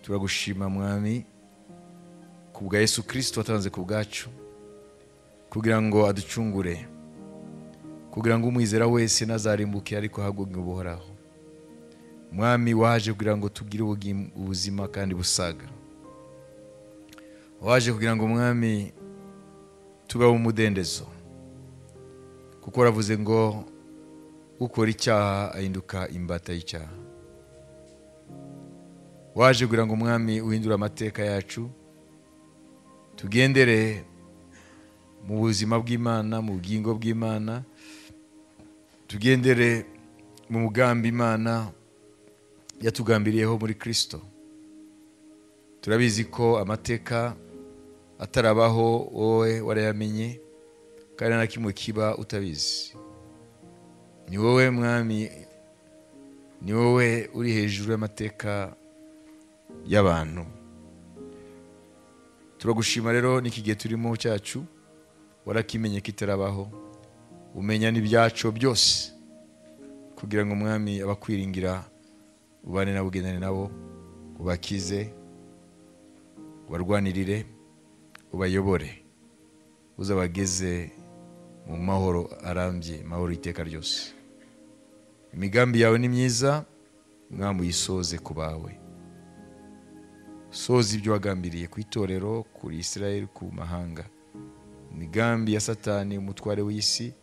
Turagushima Mwami kubwa Yesu Kristo watanze ku bwacu kugira ngo aducungure, kugira ngo umwizera wese nazarimbuke ariko ahabwe ubuhoraho. Mwami, waje kugira ngo tugire ubuzima kandi busaga. Waje kugira ngo Mwami tubeho umudendezo, kuko waravuze ngo ukora icyaha ahinduka imbata y'icyaha. Waje kugira ngo Mwami uhindure amateka yacu, tugendere mu buzima bw'Imana, mu bugingo bw'Imana, tugendere mu mugambi Imana yatugambiriyeho muri Kristo. Turabizi ko amateka atarabaho wowe warayamenye, kandi nta kimwe kiba utabizi. Ni wowe Mwami, ni wowe uri hejuru y'amateka y'abantu. Turagushima rero n'iki gihe turimo cyacu, warakimenye kitarabaho, umenya n'ibyacu byose, kugira ngo Mwami abakwiringira ubane nabo, ugendane nabo, ubakize, ubarwanirire, ubayobore, uzabageze mu mahoro arambye, mahoro iteka ryose. Imigambi yawe ni myiza Mwami, uyisoze ku bawe. Soza ibyo wagambiriye ku itorero, kuri Israel, ku mahanga. Imigambi ya Satani umutware w'isi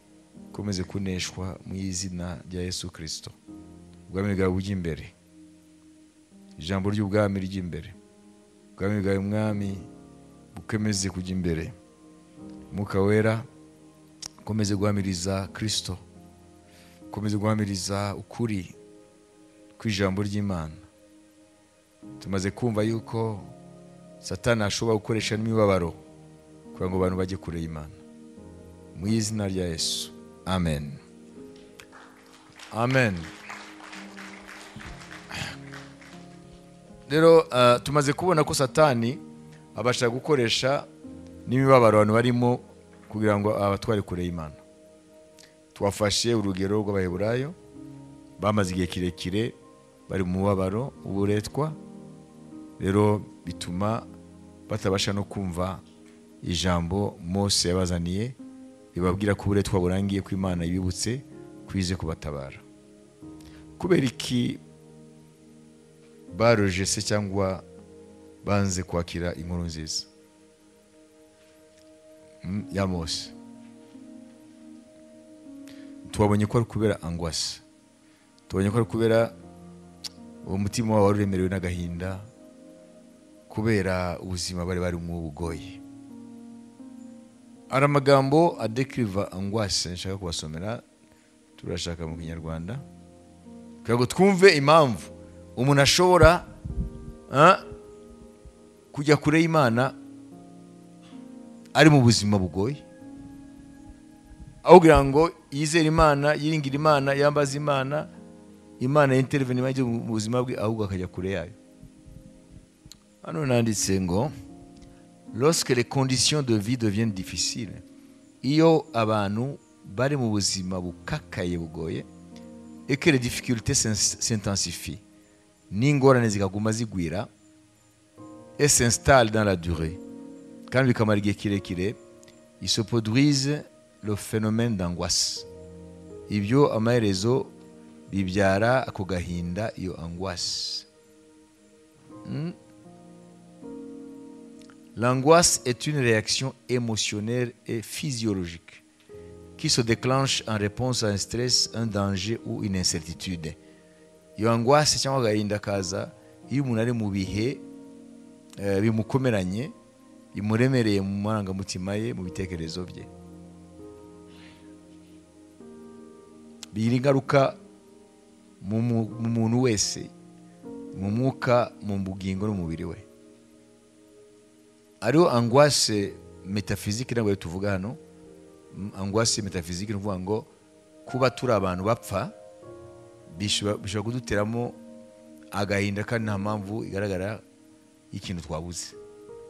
ikomeze kuneshwa mu izina rya Yesu Kristo. Ubwami bwawe bujye imbere, ijambo ry'ubwami rijye imbere, ubwami bwawe Mwami bukomeze kujya imbere. Mwuka Wera ukomeze guhamiriza Kristo, ukomeze guhamiriza ukuri kw'ijambo ry'Imana. Tumaze kumva yuko Satani ashobora gukoresha n'imibabaro kugira ngo abantu bajye kure y'Imana. Mu izina rya Yesu, amen. Amen. Rero tumaze kubona ko Satani abasha gukoresha n'imibabaro abantu barimo kugira ngo abatware kure y'Imana. Twafashe urugero rw'Abaheburayo bamaze igihe kirekire bari mu mubabaro uburetwa, rero bituma batabasha no kumva ijambo Mose yabazaniye ribabwira ko uburetwa burangiye, ko Imana ibibutse kwize kubatabara. Kubera iki barojese cyangwa banze kwakira inkuru nziza ya Mose? Twabonye ko ari kubera angoisse, tubonye ko ari kubera uwo mutima wabo wari uremerewe n'agahinda, kubera ubuzima bari barimo bugoye. Hari amagambo adekiriva angoisse nshaka kubasomera, turashaka mu Kinyarwanda kugira ngo twumve impamvu umuntu ashobora kujya kure y'Imana ari mu buzima bugoye, aho kugira ngo yizere Imana, yiringire Imana, yambaze Imana, Imana intervene imajye mu buzima bwe, ahubwo akajya kure yayo. Hano nanditse ngo lorsque les conditions de vie deviennent difficiles, iyo abantu bari mu buzima bukakaye bugoye, et que les difficultés s'intensifient, n'ingorane zikaguma zigwira, et s'installent dans la durée, kandi bikamara igihe kirekire, il se produise le phénomène d'angoisse. Ibyo amaherezo bibyara ako gahinda, iyo angoisse. L'angoisse est une réaction émotionnelle et physiologique qui se déclenche en réponse à un stress, un danger ou une incertitude. Iyo angoisse cyangwa agahinda kaza iyo umuntu ari mu bihe bimukomeranye, bimuremereye mu marangamutima ye, mu bitekerezo bye, bigira ingaruka mu muntu wese, mu mwuka, mu bugingo no mu mubiri we. Ariyo angoisse métaphysique ntabwo tuvuga hano. Angoisse métaphysique ni ukuvuga ngo kuba turi abantu bapfa bishobora kuduteramo agahinda kandi nta mpamvu igaragara y'ikintu twabuze.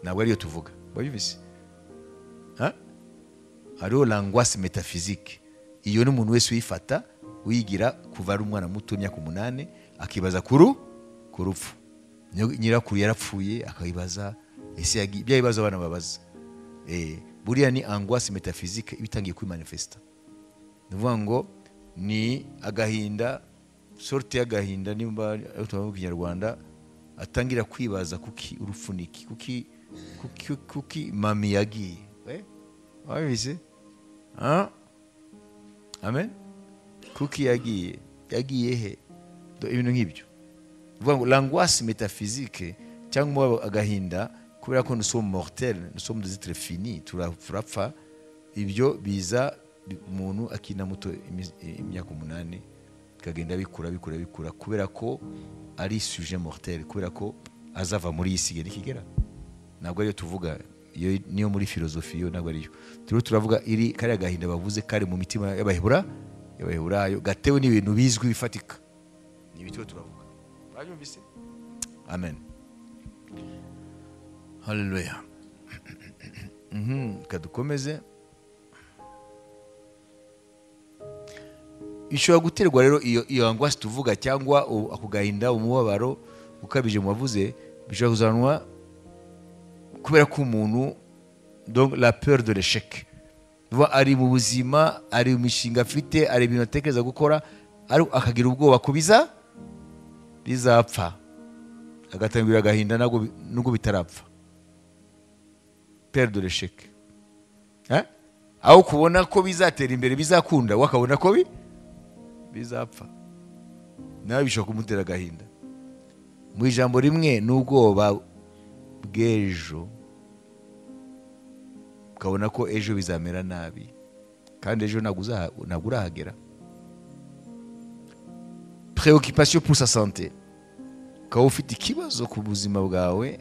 Ntabwo ariyo tuvuga, wabyumvise? Hariho l'angoisse métaphysique, iyo ni umuntu wese uyifata uyigira kuva ari umwana muto w'imyaka 8 akibaza ku rupfu. Nyirakuru yarapfuye, akayibaza ese yagiye, bya bibazo abana babaza. Buriya ni angoisse métaphysique iba itangiye kwimanifesta. Ni ukuvuga ngo ni agahinda, sorte y'agahinda nimba ari tuvuga mu Kinyarwanda, atangira kwibaza kuki urupfu niki, kuki mami yagiye. Wabizi? Ah? Amen. Kuki yagiye? Yagiye he? Ibintu nk'ibyo. Uvuga ngo l'angoisse métaphysique cyangwa agahinda, kubera ko nous sommes mortels, nous sommes des êtres finis, turapfa, ibyo biza umuntu akina muto, imyaka 8, bikagenda bikura, bikura, bikura, kubera ko ari sujet mortel, kubera ko azava muri iyi si igihe nikigera. Ntabwo ariyo tuvuga iyo, niyo muri filozofi, yo ntabwo ariyo turiho turavuga. Iri kariya gahinda bavuze kari mu mitima y'Abaheburayo, gatewe n'ibintu bizwi bifatika, ni ibi turiho turavuga. Murabyumvise? Amen, haleluya. Kadukomeze. Ishobora guterwa rero iyo angoisse tuvuga, cyangwa ako gahinda, umubabaro ukabije mu bavuze, bishobora kuzanwa kubera ko umuntu, donc la peur de l'échec. Vuba ari mu buzima, ari mu mishinga afite, ari ibintu atekereza gukora, ariko akagira ubwoba ko bizapfa, agatangira agahinda nubwo bitarapfa. Peur de l'échec, eh? Aho kubona ko bizatera imbere, bizakunda, we akabona ko bizapfa, nawe bishobora kumutera agahinda. Mu ijambo rimwe, n'ubwoba bw'ejo, ukabona ko ejo bizamera nabi, kandi ejo ntabwo urahagera. Préoccupation pour sa santé, ukaba ufite ikibazo ku buzima bwawe,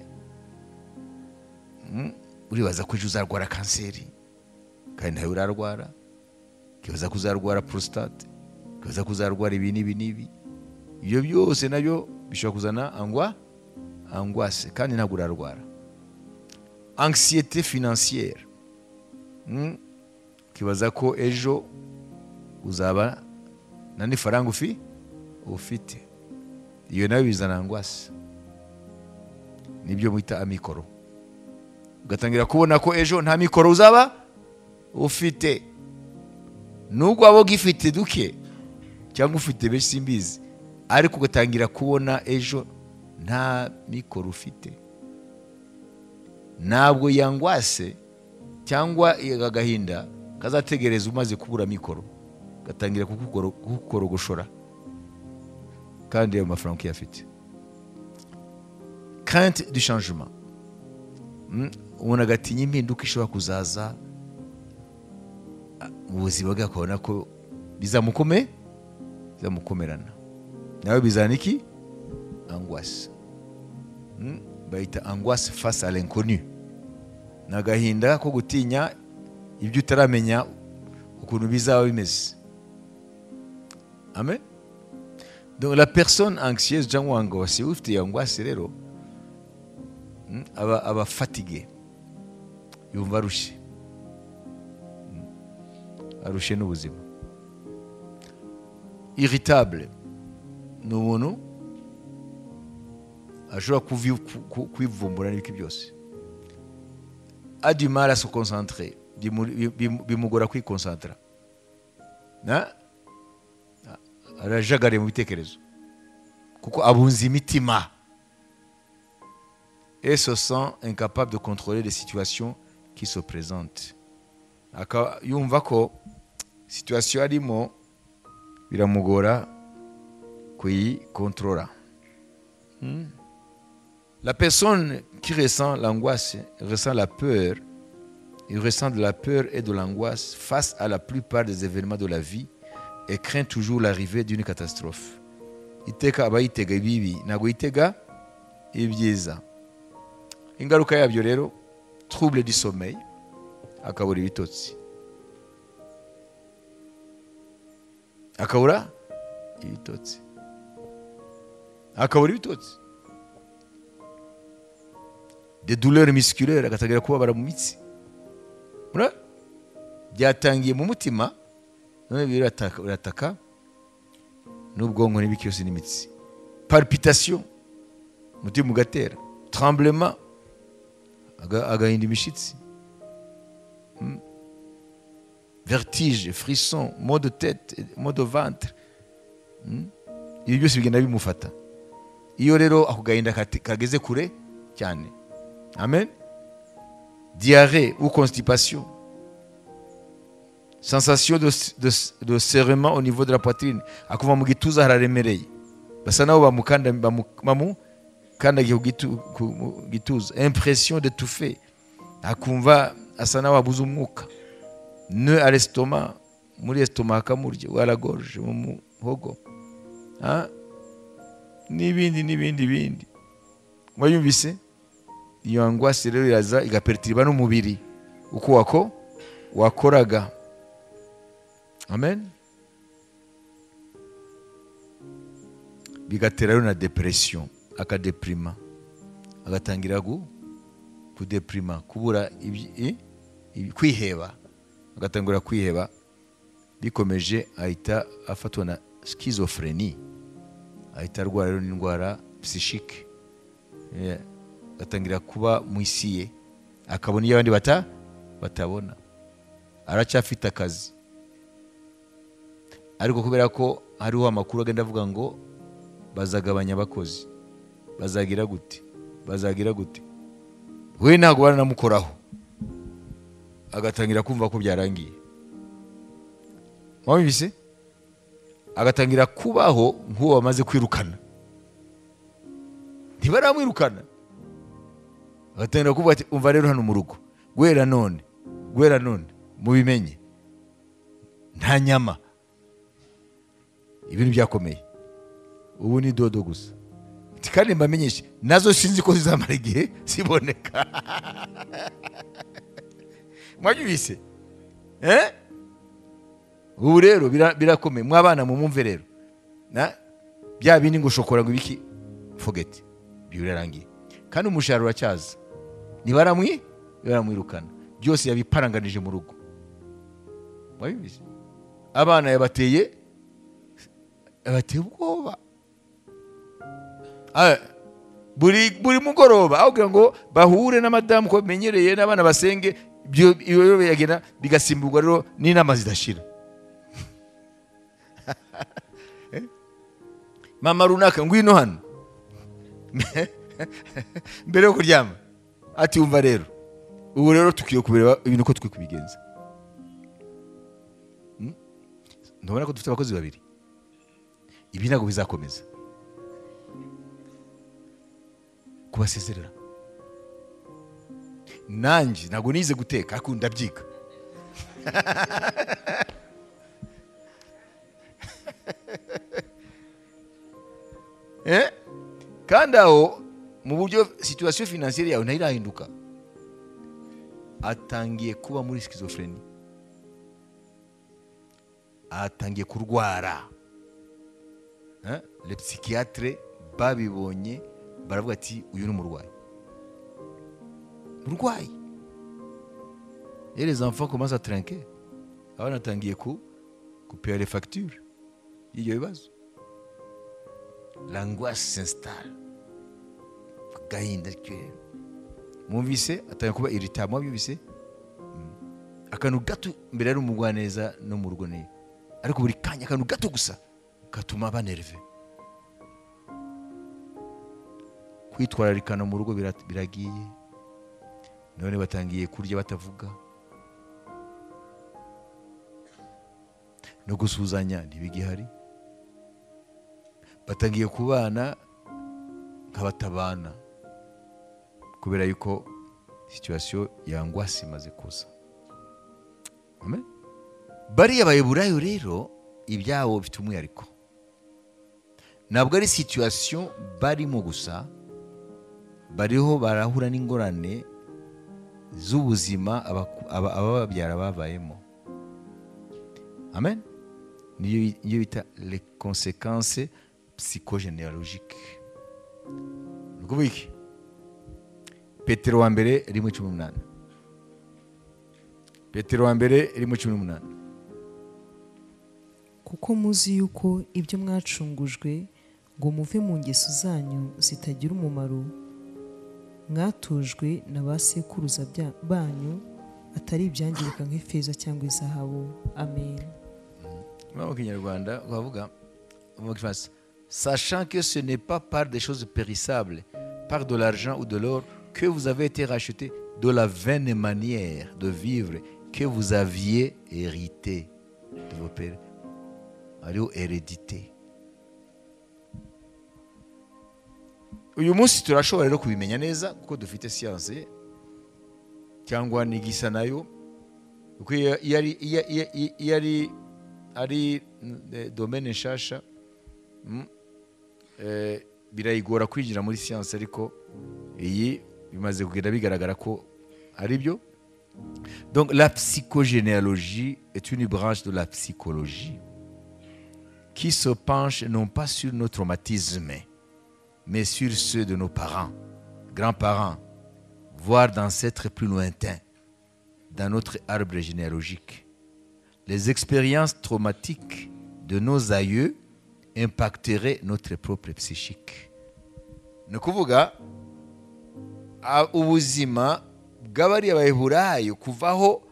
uribaza ko ejo uzarwara kanseri kandi ntayo urarwara, ukibaza ko uzarwara prostate, ukibaza ko uzarwara ibi n'ibi n'ibi. Ibyo byose nabyo bishobora kuzana angoisse kandi ntabwo urarwara. Anxiété financière, ukibaza ko ejo uzaba nta n'ifaranga ufite, iyo nayo bizana angoisse, nibyo mwita amikoro. Ugatangira kubona ko ejo nta mikoro uzaba ufite, nubwo waba ugifite duke cyangwa ufite benshi simbizi, ariko ugatangira kubona ejo nta mikoro ufite. Ntabwo y'angoisse cyangwa agahinda kazategereza umaze kubura mikoro, gatangira kukukorogoshora kandi ayo mafaranga ukiyafite. Crainte du changement, umuntu agatinya impinduka ishobora kuzaza mu buzima bwe, akabona ko bizamukomerana, nawe bizana iki? Angoisse. Bayita angoisse face à l'inconnu, ni agahinda ko gutinya ibyo utaramenya ukuntu bizaba bimeze. Amen. Donc la personne anxieuse cyangwa angoisse, ufite iyo angoisse rero, aba fatigué, yumva arushye, arushe n'ubuzima. Irritable, ni umuntu ashobora kwivumbura n'ibiki byose. A du mal à se concentrer, bimugora kwikonsantra, na arajagariye mu bitekerezo kuko abunza imitima, et se sent incapable de contrôler les situations qui se présentent. Akaba yumva ko situation arimo biramugora kuyikontorora. La personne qui ressent l'angoisse, ressent la peur, il ressent de la peur et de l'angoisse face à la plupart des événements de la vie et craint toujours l'arrivée d'une catastrophe. Iteka aba yitega ibibi, ntabwo yitega ibyiza. Ingaruka yabyo rero, trouble du sommeil, akabura ibitotsi, akabura ibitotsi, akabura ibitotsi. Des douleurs musculaires, agatangira kubabara mu mitsi. Byatangiye mu mutima, none birataka n'ubwonko n'ibiki yose n'imitsi. Palpitation, Umutima ugatera, tremblement, agahinda imishitsi, vertige, frisson, maux de tête, maux de ventre. Ibi byose bigenda bimufata iyo rero ako gahinda kageze kure cyane. Amen. Diarrhée ou constipation, sensation de serrement au niveau de la poitrine, akuva mu gituza hararemereye, basa nabo bamukanda bamukandagiye ku gituza, impression d'étouffer, akumva asa naho abuze umwuka, nœud à l'estomac, muri estomac akamurya, ou à la gorge, mu muhogo, n'ibindi n'ibindi bindi. Mwayumvise iyo angoisse rero iraza igaperturba n'umubiri uko wakoraga. Amen. Bigatera rero na depression, akadeprima, agatangira kudeprima, kubura kwiheba, agatangira kwiheba. Bikomeje ahita afatwa na schizophrenie, ahita arwara rero n'indwara psychique, atangira kuba mu isi ye, akabona iyo abandi batabona. Aracyafite akazi, ariko kubera ko hariho amakuru agenda avuga ngo bazagabanya abakozi, bazagira gute, bazagira gute, we ntabwo baranamukoraho, agatangira kumva ko byarangiye. Mwabibise? Agatangira kubaho nk'uwo bamaze kwirukana, ntibaramwirukana, agatangira kuvuga ati umva rero hano mu rugo guhera none, guhera none mubimenye, nta nyama, ibintu byakomeye, ubu ni dodo gusa. Kandi mbamenyeshe nazo sinzi ko zizamara igihe ziboneka. Mwabyumvise? Ubu rero birakomeye, mwabana mumumve rero na bya bindi ngo shokora ngo ibiki, forget, birarangiye. Kandi umushahara uracyaza, ntibaramwirukana, byose yabiparanganije mu rugo. Mwabyumvise? Abana yabateye ubwoba buri mugoroba, aho kugira ngo bahure na madamu ko bamenyereye n'abana basenge, ibyo yagenda bigasimburwa rero n'inama zidashira. Mama runaka ngwino hano mbere yo kuryama, ati umva rero ubu rero tukwiye kubireba ibintu ko tukwiye kubigenza. Ndabona ko dufite abakozi babiri, ibi ntabwo bizakomeza kubasezerera. Nanjye ntabwo nize guteka, ariko ndabyiga. Kandi aho mu buryo situation financière yawe ntirahinduka, atangiye kuba muri schizophrenie, atangiye kurwara. Les psychiatres babibonye baravuga ati uyu ni umurwayi, umurwayi. Et les enfants commencent à trinquer, abana atangiye kupayer les factures y'ibyo bibazo. L'angoisse s'installe, agahinda. Mwumvise atangiye kuba irritable, mwabyumvise? Akantu gato mbere ari umugwaneza no mu rugo ne, ariko buri kanya akantu gato gusa katuma banerve. Kwitwararikana mu rugo biragiye, none batangiye kurya batavuga, no gusuhuzanya ntibigihari, batangiye kubana nkabatabana kubera yuko situation ya angoisse imaze kuza. Amen. Bariya Baheburayo rero ibyabo bifite umwihariko, ntabwo ari situation barimo gusa, bariho barahura n'ingorane z'ubuzima abababyara babayemo. Amen. Niyo bita les conséquences psychogénéalogiques. Nukuvuga iki? Petero wa mbere 1:18. Petero wa mbere 1:18. Kuko muzi yuko ibyo mwacungujwe Ngo muve mu ngeso zanyu zitagira umumaro mwatojwe na ba sekuruza banyu, atari ibyangirika nk'ifeza cyangwa izahabu. Amen. Mu Kinyarwanda bavuga mu Gifaransa, sachant que ce n'est pas par des choses périssables, par de l'argent ou de l'or que vous avez été rachetés de la vaine manière de vivre que vous aviez hérité de vos pères. Hariho hérédité. Uyu munsi turashobora rero kubimenya neza kuko dufite siyanse cyangwa n'igisa nayo, kuko iyo ari domaine nshasha birayigora kwinjira muri siyanse, ariko iyi bimaze kugenda bigaragara ko ari byo. Donc la psychogénéalogie est une branche de la psychologie qui se penche non pas sur nos traumatismes, mais sur ceux de nos parents, grands-parents, voire d'ancêtres plus lointains, dans notre arbre généalogique. Les expériences traumatiques de nos aïeux impacteraient notre propre psychique. Ni ukuvuga ubuzima bw'abariya Baheburayo kuvaho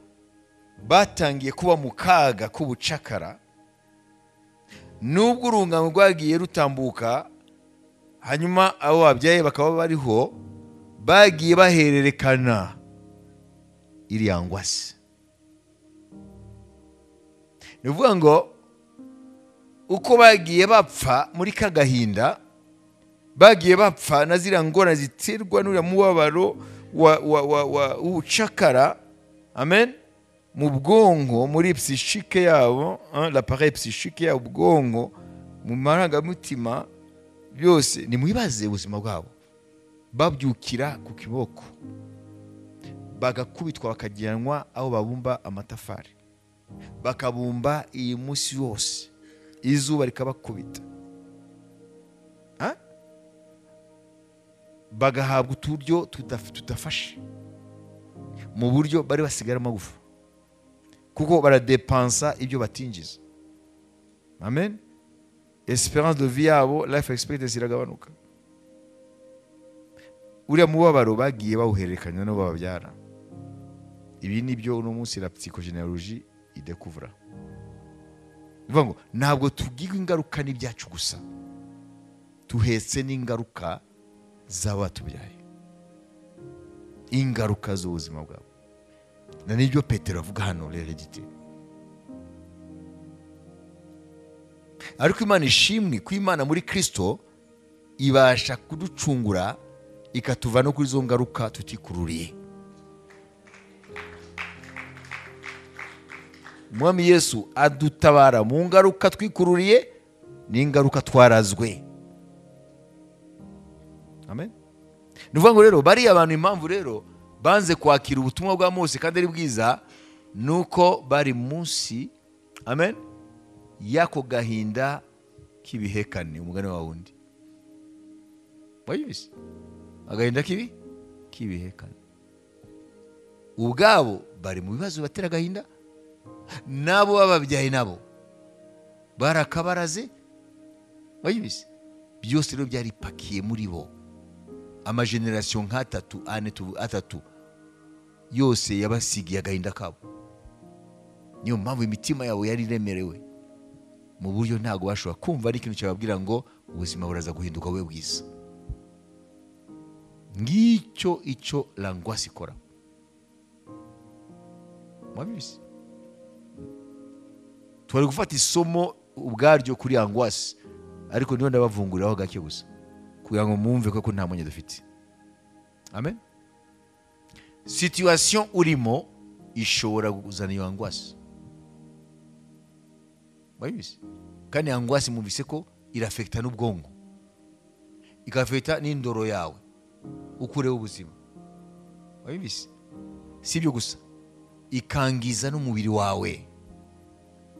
batangiye kuba mu kaga k'ubucakara, nubwo urungano rwagiye rutambuka, hanyuma abo babyaye bakaba bariho, bagiye bahererekana iriya ngwasi. Ni ukuvuga ngo uko bagiye bapfa muri kagahinda, bagiye bapfa na ziriya ngorane ziterwa n'uriya mubabaro w'ubucakara, amen, mu bwonko, muri psychique yabo, l'appareil psychique yabo, ubwonko, mu marangamutima, byose nimwibaze ubuzima bwabo. Babyukira ku kiboko, bagakubitwa, bakajyanwa aho babumba amatafari, bakabumba iyi munsi yose, izuba rikabakubita, bagahabwa uturyo tudafashe, mu buryo bari basigara amagufa, kuko baradepansa ibyo batinjiza. Amen. Espérance de vie yabo, life expectancy iragabanuka. Uriya mubabaro bagiye bawuhererekanya n'abo bababyara. Ibi nibyo uno munsi la psychogénéalogie idekuvura. Bivuga ngo ntabwo tugirwa ingaruka n'ibyacu gusa, tuhetse n'ingaruka z'abatubyaye, ingaruka z'ubuzima bwabo. Na nibyo Petero avuga hano, l'hérédité. Ariko Imana ishimwe ko Imana muri Kristo ibasha kuducungura ikatuva no kuri zo ngaruka tutikururiye. Mwami Yesu adutabara mu ngaruka twikururiye n'ingaruka twarazwe. Amen. Nuvuga ngo rero bari abantu, impamvu rero banze kwakira ubutumwa bwa Mose kandi ari bwiza, nuko bari munsi, amen, yako gahinda k'ibihekane, umugani wa wundi. Wayibise? Agahinda kibi k'ibihekane. Ubwabo bari mu bibazo batera agahinda, nabo bababyaye nabo barakabaraze. Wayibise? Byose rero byari pakiye muri bo. Amageneration nk'atatu, ane, atatu yose yabasigiye agahinda kabo. Niyo mpamvu imitima yabo yari iremerewe mu buryo ntago bashobora kumva ari ikintu cyababwira ngo ubuzima buraza guhinduka bube bwiza. Ngicyo icyo l'angoisse ikora. Mwabibise? Twari gufata isomo ubwaryo kuri angoisse, ariko niyo ndabavunguriraho gake gusa kugira ngo mwumve ko nta mwanya dufite. Amen. Situation urimo ishobora kuzana iyo angoisse. Mwabibise? Kandi angoisse mwumvise ko irafekta n'ubwonko, ikafekta n'indoro yawe, uko ureba ubuzima. Mwabibise? Si ibyo gusa, ikangiza n'umubiri wawe,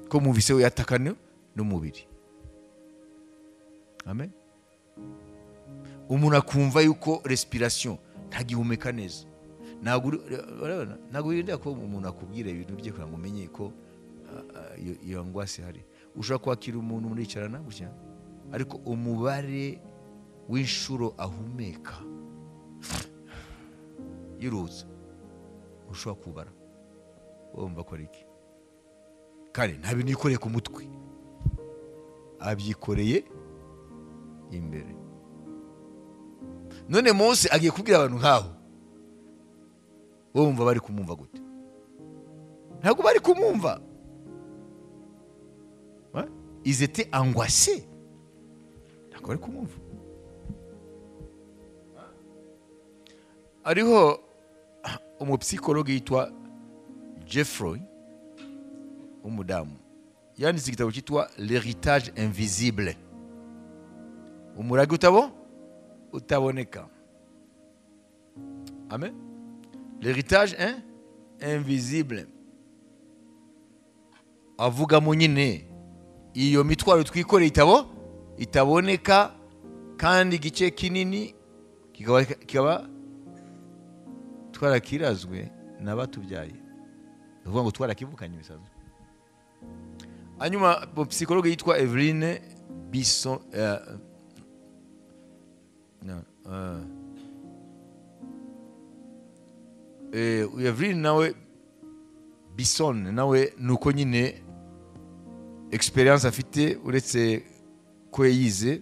ko mwumvise we yatakana n'umubiri. Amen. Umuntu akumva yuko respiration ntagihumeka neza. Ntabwo wirinda ko umuntu akubwira ibintu bye kugira ngo umenye ko iyo angoisse hari. Ushobora kwakira umuntu muricarana gutya, Ariko umubare w'inshuro ahumeka yiruza ushobora kubara, wumva ko ari iki? Kandi nta bintu yikoreye ku mutwe, abyikoreye imbere. None Mose agiye kubwira abantu nkaho, wumva bari kumumva gute? Ntabwo bari kumumva. Ils étaient angoissés. Ntabwo bari kumumva. Hariho umupsikologe yitwa Jeffroy, umudamu, yanditse igitabo cyitwa L'héritage invisible, umurage utaboneka. Amen. L'héritage invisible, avugamo nyine iyo mitwaro twikoreye itaboneka, kandi igice kinini kikaba twarakirazwe n'abatubyaye, uvuga ngo twarakivukanye bisanzwe. Hanyuma psychologue yitwa Eveline Bisson, Eveline nawe Bisson nawe nuko nyine experience afite, uretse ko yayize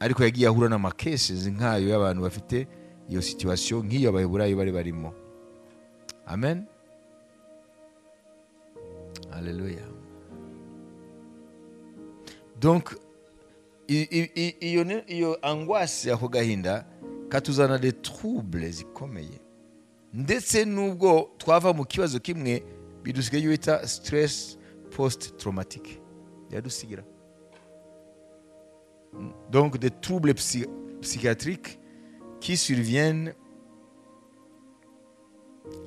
ariko yagiye ahura n'ama cases nkayo y'abantu bafite iyo situation nk'iyo Abaheburayo bari barimo. Amen. Alléluia. Donc iyo angoisse ako gahinda katuzana des troubles zikomeye, ndetse nubwo twava mu kibazo kimwe bidusigaye bita stress post traumatique yadusigira. Donc des troubles psychiatriques qui surviennent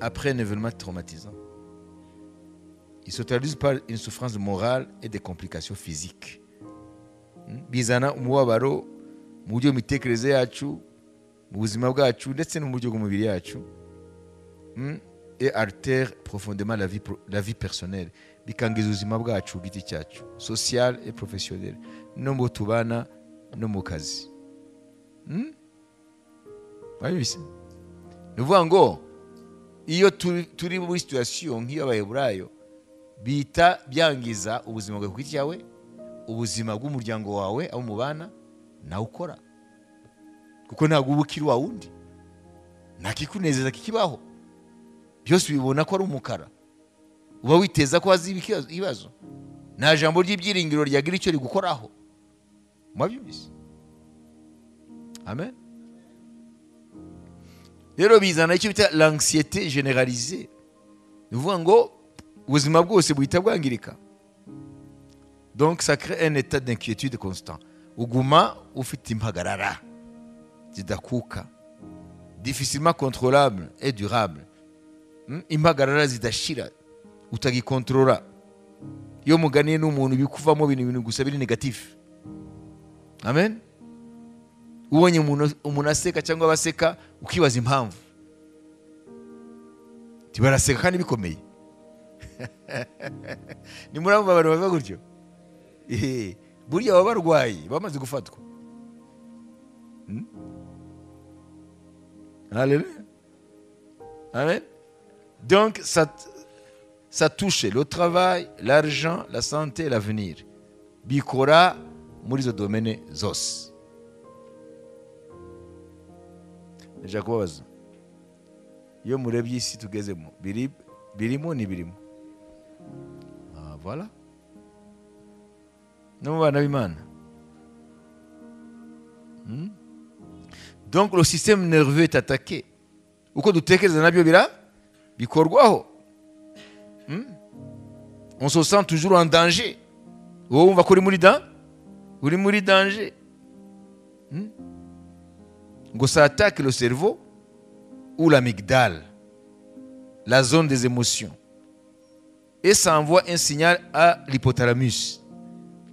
après un événement traumatisant. Ils se traduisent par une souffrance morale et des complications physiques. Bizana umubabaro mu buryo bw'imitekerereze yacu, mu buzima bwacu ndetse no mu buryo bw'umubiri yacu, et altère profondément la vie personnelle, bikangiza ubuzima bwacu giti cyacu, social et professionnel, no mu tubana no mu kazi. Babise ni ukuvuga ngo iyo turi muri situation nk'iyo Abaheburayo, bita byangiza ubuzima bwawe ku giti cyawe, ubuzima bw'umuryango wawe abo mubana nawe ukora, kuko ntabwo uba ukiri wa wundi, nta kikunezeza kikibaho, byose ubibona ko ari umukara, uba witeza ko haziba ibibazo, nta jambo ry'ibyiringiro ryagira icyo rigukoraho. Mwabyumvise? Amen. Rero bizana icyo bita l'anxiété généralisée, ni ukuvuga ngo ubuzima bwose buhita bwangirika. Donc ça crée un état d'inquiétude constant, uguma ufite impagarara zidakuka, difficilement contrôlable et durable. Impagarara zidashira, utagikontorora. Iyo muganiye n'umuntu bikuvamo ibintu gusa biri négatif. Amen. Ubonye umuntu aseka cyangwa baseka ukibaza impamvu, tibaraseka kandi bikomeye. Ni muri abo bantu bavuga gutyo, burya baba barwaye bamaze gufatwa. Alléluia. Amen. Donc ça touche le travail, l'argent, la santé, l'avenir. Bikora muri izo domaine zose. Ndashaka kubabaza, iyo murebye isi tugezemo, birimo ni birimo. Ah, voilà. No mu bana b'Imana. Donc le système nerveux est attaqué. Uko dutekereza nabyo bira bikorwaho. On se sent toujours en danger. Wowe wumva ko uri muri danger. Ngo ça attaque le cerveau ou l'amygdale, la zone des émotions, et ça envoie un signal à l'hypothalamus,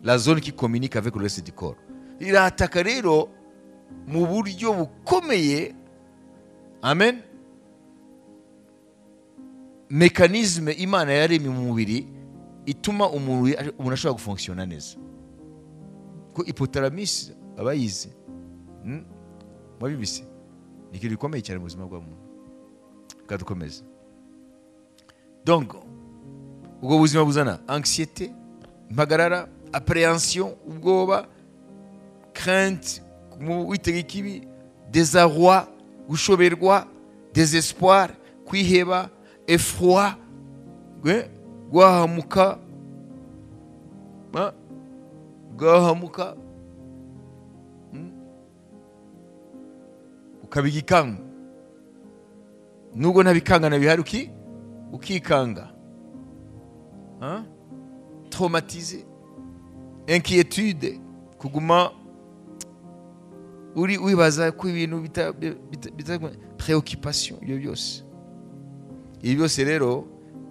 la zone qui communique avec le reste du corps. Irataka rero mu buryo bukomeye. Amen. Mécanisme Imana yaremye mu mubiri ituma umuntu ashobora gufonctionna neza. Ko hypothalamus abayize mwabibise ni ikintu gikomeye cyane mu buzima bwa muntu. Reka dukomeze. Donc ubwo buzima buzana anxiété, impagarara, appréhension, ubwoba, crainte, witega ikibi, désarroi, gushoberwa, désespoir, kwiheba, effroi, guhahamuka, guhahamuka, ukaba igikanga nubwo nta bikangana bihari, ukikanga, traumatisé, inquiétude, kuguma uri wibaza ko ibintu bita préoccupation. Ibyo byose, ibi byose rero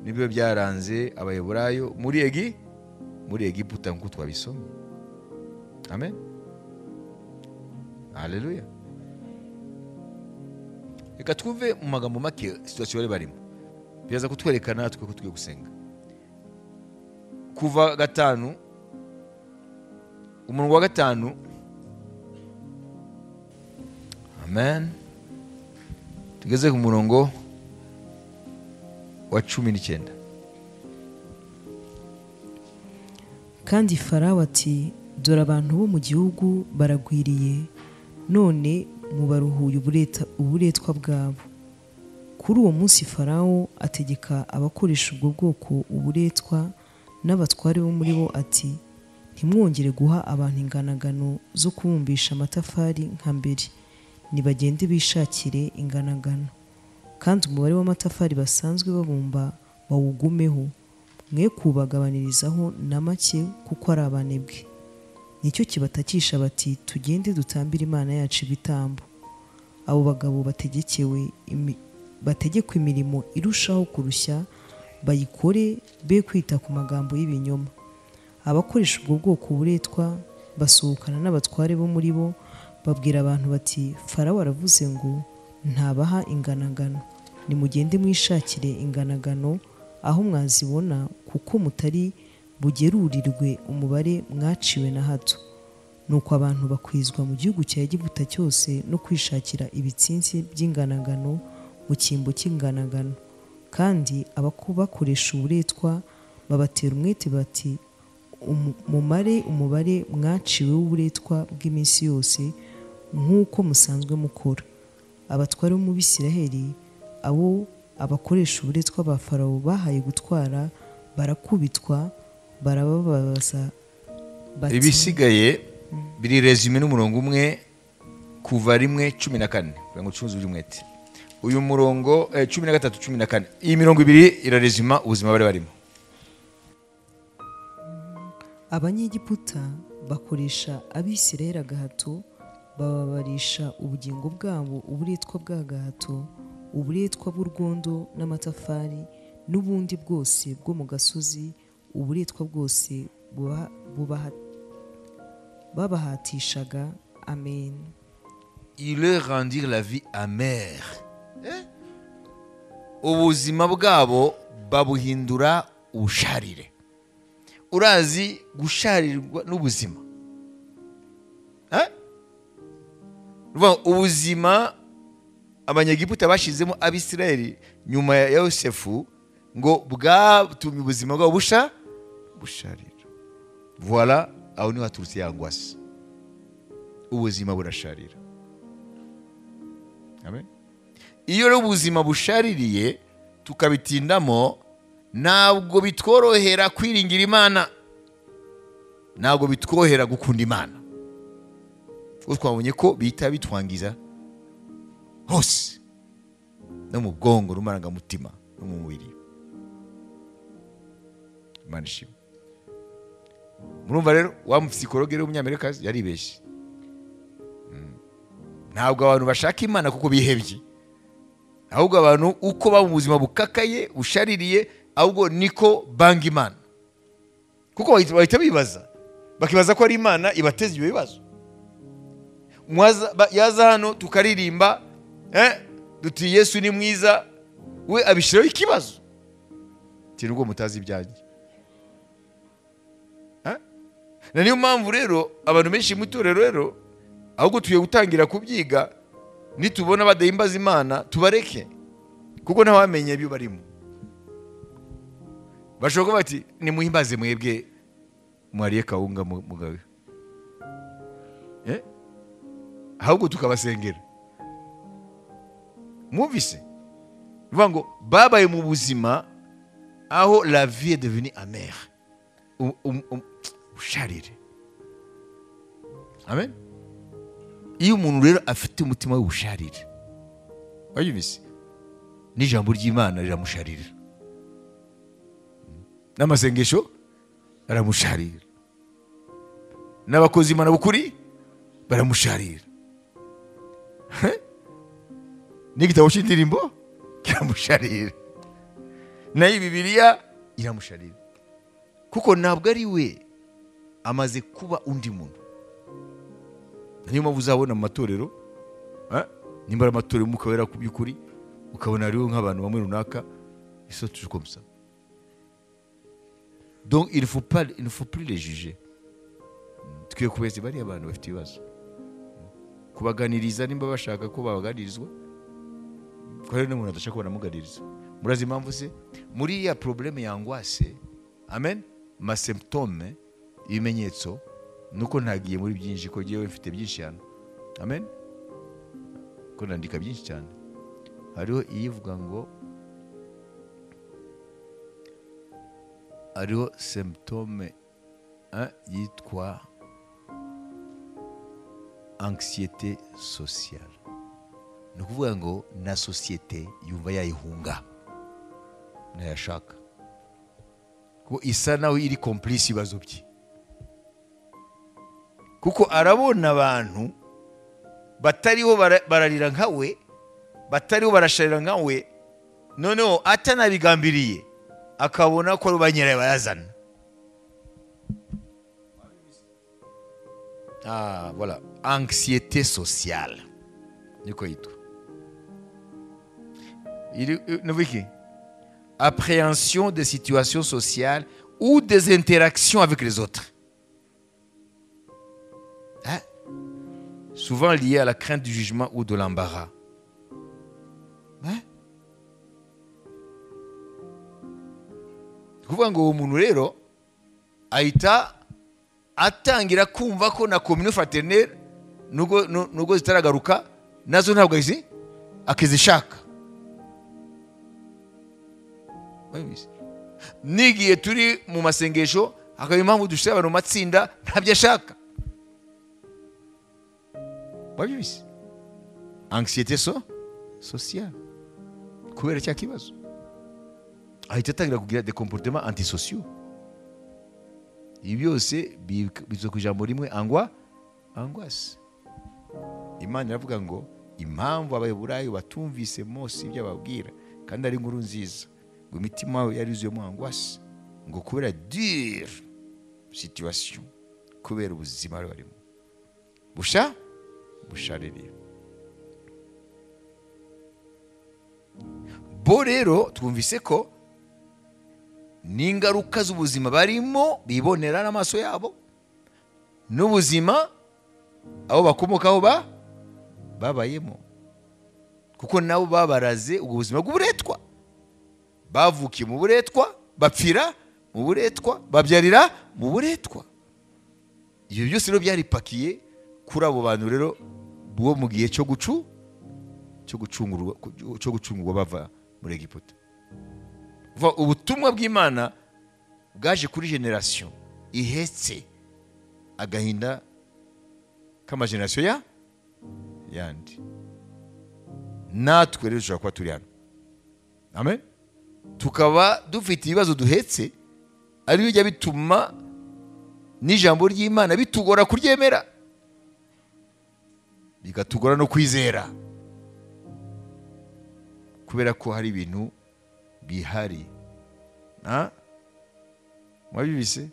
nibyo byaranze Abaheburayo muri Egiputa nk'uko twabisomye. Amen, haleluya. Reka twumve mu magambo make situation bari barimo, biraza kutwereka natwe ko tugiye gusenga. Kuva 5 umurongo wa 5. Amen. Tugeze ku murongo wa 19. Kandi Farawo ati, dore abantu bo mu gihugu baragwiriye, none mubaruhuye uburetwa bwabo. Kuri uwo munsi Farawo ategeka abakoresha ubwo bwoko uburetwa n'abatware bo muri bo ati, ntimwongere guha abantu inganagano zo kubumbisha amatafari nka mbere, nibagende bishakire inganagano, kandi umubare w'amatafari basanzwe babumba bawugumeho, mwe kubagabanirizaho na make kuko ari abanebwe. Nicyo kibatakisha bati, tugende dutambire Imana yacu ibitambo. Abo bagabo bategekwa imirimo irushaho kurushya, bayikore be kwita ku magambo y'ibinyoma. Abakoresha ubwo bwoko buretwa basohokana n'abatware bo muri bo, babwira abantu bati, Farawo aravuze ngo ntabaha inganagano, nimugende mwishakire inganagano aho mwazibona, kuko mutari bugerurirwe umubare mwaciwe na hato. Nuko abantu bakwizwa mu gihugu cya Egiputa cyose no kwishakira ibitsinsi by'inganagano mu cyimbo cy'inganagano. Kandi abakoresha uburetwa babatera umwete bati, mumare umubare mwaciwe w'uburetwa bw'iminsi yose nk'uko musanzwe mukora. Abatware bo mu Bisiraheli abo abakoresha uburetwa ba Farawo bahaye gutwara barakubitwa, barababaza bati, ibisigaye biri resume n'umurongo umwe, kuva 1:14 kugira ngo ucuze uri mwete. Uyu murongo 13 14, iyi mirongo ibiri irarezima ubuzima bari barimo. Abanyegiputa bakoresha Abisirayeli agahato, bababarisha ubugingo bwabo uburetwa bw'agahato, uburetwa bw'urwondo n'amatafari n'ubundi bwose bwo mu gasozi, uburetwa bwose babahatishaga. Amen. Ils leur rendirent la vie amère. Ubuzima bwabo babuhindura ubusharire. Urazi gusharirwa n'ubuzima. Ubuzima Abanyegiputa bashizemo Abisirayeli nyuma ya Yosefu ngo bwatumye ubuzima bwabo busharira. Voilà aho niho haturutse ya angoisse. Ubuzima burasharira. Amen. Iyo rero ubuzima bushaririye tukabitindamo, ntabwo bitworohera kwiringira Imana, ntabwo bitworohera gukunda Imana. Kuko twabonye ko bita bitwangiza hose, no mu bwongo, n'amarangamutima, no mu mubiri. Imana ishimwe. Murumva rero wa psychologue w'umunyamerika yaribeshye. Ntabwo abantu bashaka Imana kuko bihebye, ahubwo abantu uko baba mu buzima bukakaye bushaririye, ahubwo niko banga Imana. Kuko bahita bibaza, bakibaza ko ari Imana ibateza ibyo bibazo. Yaza hano tukaririmba, duti Yesu ni mwiza, we abishiraho ikibazo. Ati nubwo mutazi ibyanjye. Na niyo mpamvu rero abantu benshi mu itorero rero ahubwo tugiye gutangira kubyiga, nitubona badahimbaza Imana tubareke, kuko ntawamenye ibyo barimo. Bashobora kuba bati nimuhimbaze mwebwe mwariye kawunga mugabe, ahubwo tukabasengera. Mwumvise bivuga ngo babaye mu buzima aho la vie est devenue amère, usharire. Amen. Iyo umuntu rero afite umutima w'ubusharire, wayumvise, n'ijambo ry'Imana riramusharira, n'amasengesho aramusharira, n'abakozi Imana b'ukuri baramusharira, n'igitabo cy'indirimbo kiramusharira, nayo Bibiliya iramusharira, kuko ntabwo ari we, amaze kuba undi muntu. Niyo mpamvu uzabona mu matorero, nimba ari amatorero y'Umwuka Wera ku by'ukuri, ukabona hariho nk'abantu bamwe runaka, ils sont toujours comme ça. Donc il ne faut plus les juger. Tukwiye kubeza bariya abantu bafite ibibazo, kubaganiriza nimba bashaka ko babaganirizwa, ko hari n'umuntu adashaka ko banamuganiriza. Murazi impamvu se? Muri ya problème ya angoisse, amen, ma symptôme, ibimenyetso, nuko ntagiye muri byinshi, ko ngewe mfite byinshi hano, amen, ko nandika byinshi cyane. Hariho iyivuga ngo hariho symptôme yitwa anxiété sociale. Ni ukuvuga ngo na société yumva yayihunga, ntayashaka, kuko isa nawe iri complice ibibazo bye, kuko arabona abantu batariho bararira nkawe, batariho barasharira nkawe, noneho atanabigambiriye akabona ko ba nyirayo bayazana. Ah, voilà, anxiété sociale niko yitwa. Iri appréhension des situations sociales ou des interactions avec les autres, hein? Souvent liées à la crainte du jugement ou de l'embarras. Hein? Kuvuga ngo umuntu rero ahita atangira kumva ko na communion fraternelle nubwo zitaragaruka nazo ntabwo izi akizishaka. Nigiye turi mu masengesho hakaba impamvu dushira abantu matsinda ntabyo ashaka. Wabyumvise? Anxiété sociale kubera cya kibazo ahita atangira kugira des comportements antisociaux. Ibi byose bizo ku ijambo rimwe, angoisse. Imana iravuga ngo impamvu abayeburayo batumvise Mose ibyo ababwira kandi ari inkuru nziza, ngo imitima yabo yari yuzuyemo angoisse, ngo kubera dure situation, kubera ubuzima bari barimo bushaririye. Bo rero twumvise ko n'ingaruka z'ubuzima barimo bibonera n'amaso yabo, n'ubuzima abo bakomokaho babayemo, kuko nabo babaraze ubwo buzima bw'uburetwa, bavukiye mu buretwa, bapfira mu buretwa, babyarira mu buretwa. Ibyo byose rero byaripakiye kuri abo bantu rero bo mu gihe cyo gucungurwa bava muri Egiputa. Ubutumwa bw'Imana bwaje kuri generation ihetse agahinda k'amageneration ya yandi. Natwe rero dushobora kuba turi hano, amen, tukaba dufite ibibazo duhetse, ari bijya bituma n'ijambo ry'Imana bitugora kuryemera, bigatugora no kwizera, kubera ko hari ibintu bihari. Mwabibise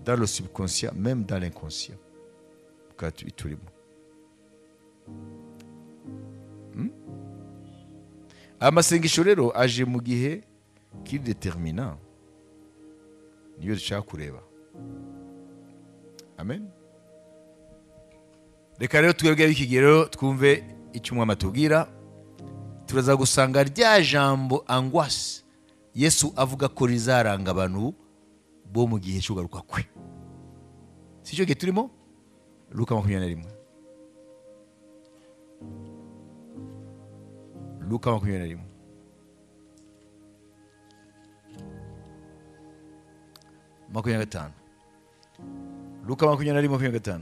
dans le subconscient, même dans l'inconscient, turimo. Amasengesho rero aje mu gihe kiri determinant, niyo dushaka kureba. Amen. Reka rero twebwe ab'ikigero twumve icyo umwami atubwira. Turaza gusanga rya jambo angoisse Yesu avuga ko rizaranga abantu bo mu gihe cy'ugaruka kwe. Si cyo gihe turimo? Luka 21. Luka 21. 25. Luka 21:25.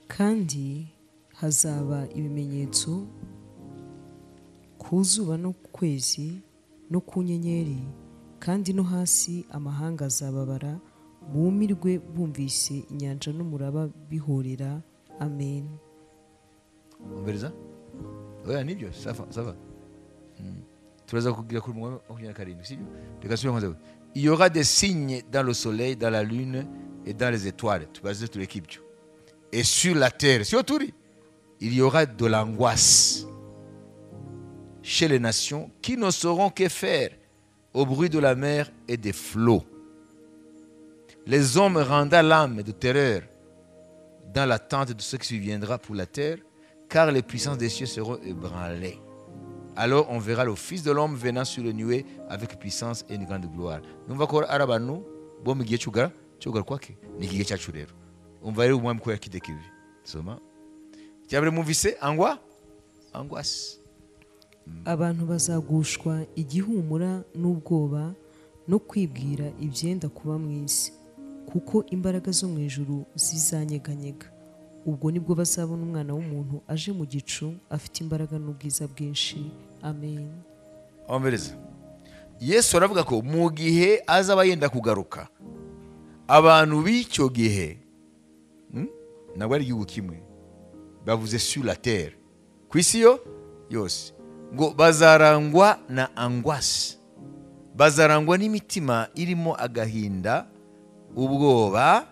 Kandi hazaba ibimenyetso ku zuba no ku kwezi no ku nyenyeri, kandi no hasi amahanga azababara, bumirwe bumvise inyanja n'umuraba bihorera. Amen. Umviriza? Oya nibyo, ça va. Turaza kugira kuri 27, sibyo? Reka subire kwanza. Il y aura des signes dans le soleil, dans la lune et dans les étoiles. Tubaze tureke ibyo. Et sur la terre, si turi, il y aura de l'angoisse chez les nations qui ne sauront que faire au bruit de la mer et des flots. Les hommes rendent l'âme de terreur dans l'attente de ce qui viendra pour la terre, car les puissances des cieux seront ébranlées. Alors on verra le Fils de l'homme venant sur le nuée avec puissance et une grande gloire. Numva ko ari abantu bo mu gihe cy'ugaruka kwake, ni igihe cyacu rero. Umva rero umwami ko yakidekiriye. Soma. Cyabere mwumvise angoisse. Abantu bazagushwa igihumura n'ubwoba no kwibwira ibyenda kuba mu isi, kuko imbaraga zo mu ijuru zizanyeganyega. Ubwo nibwo bazabona umwana w'umuntu aje mu gicu afite imbaraga n'ubwiza bwinshi. Amen. Umviriza. Yesu aravuga ko mu gihe azaba yenda kugaruka, abantu b'icyo gihe, ntabwo ari igihugu kimwe, bavuze sur la terre, ku isi yo yose, ngo bazarangwa na angoisse, bazarangwa n'imitima irimo agahinda, ubwoba.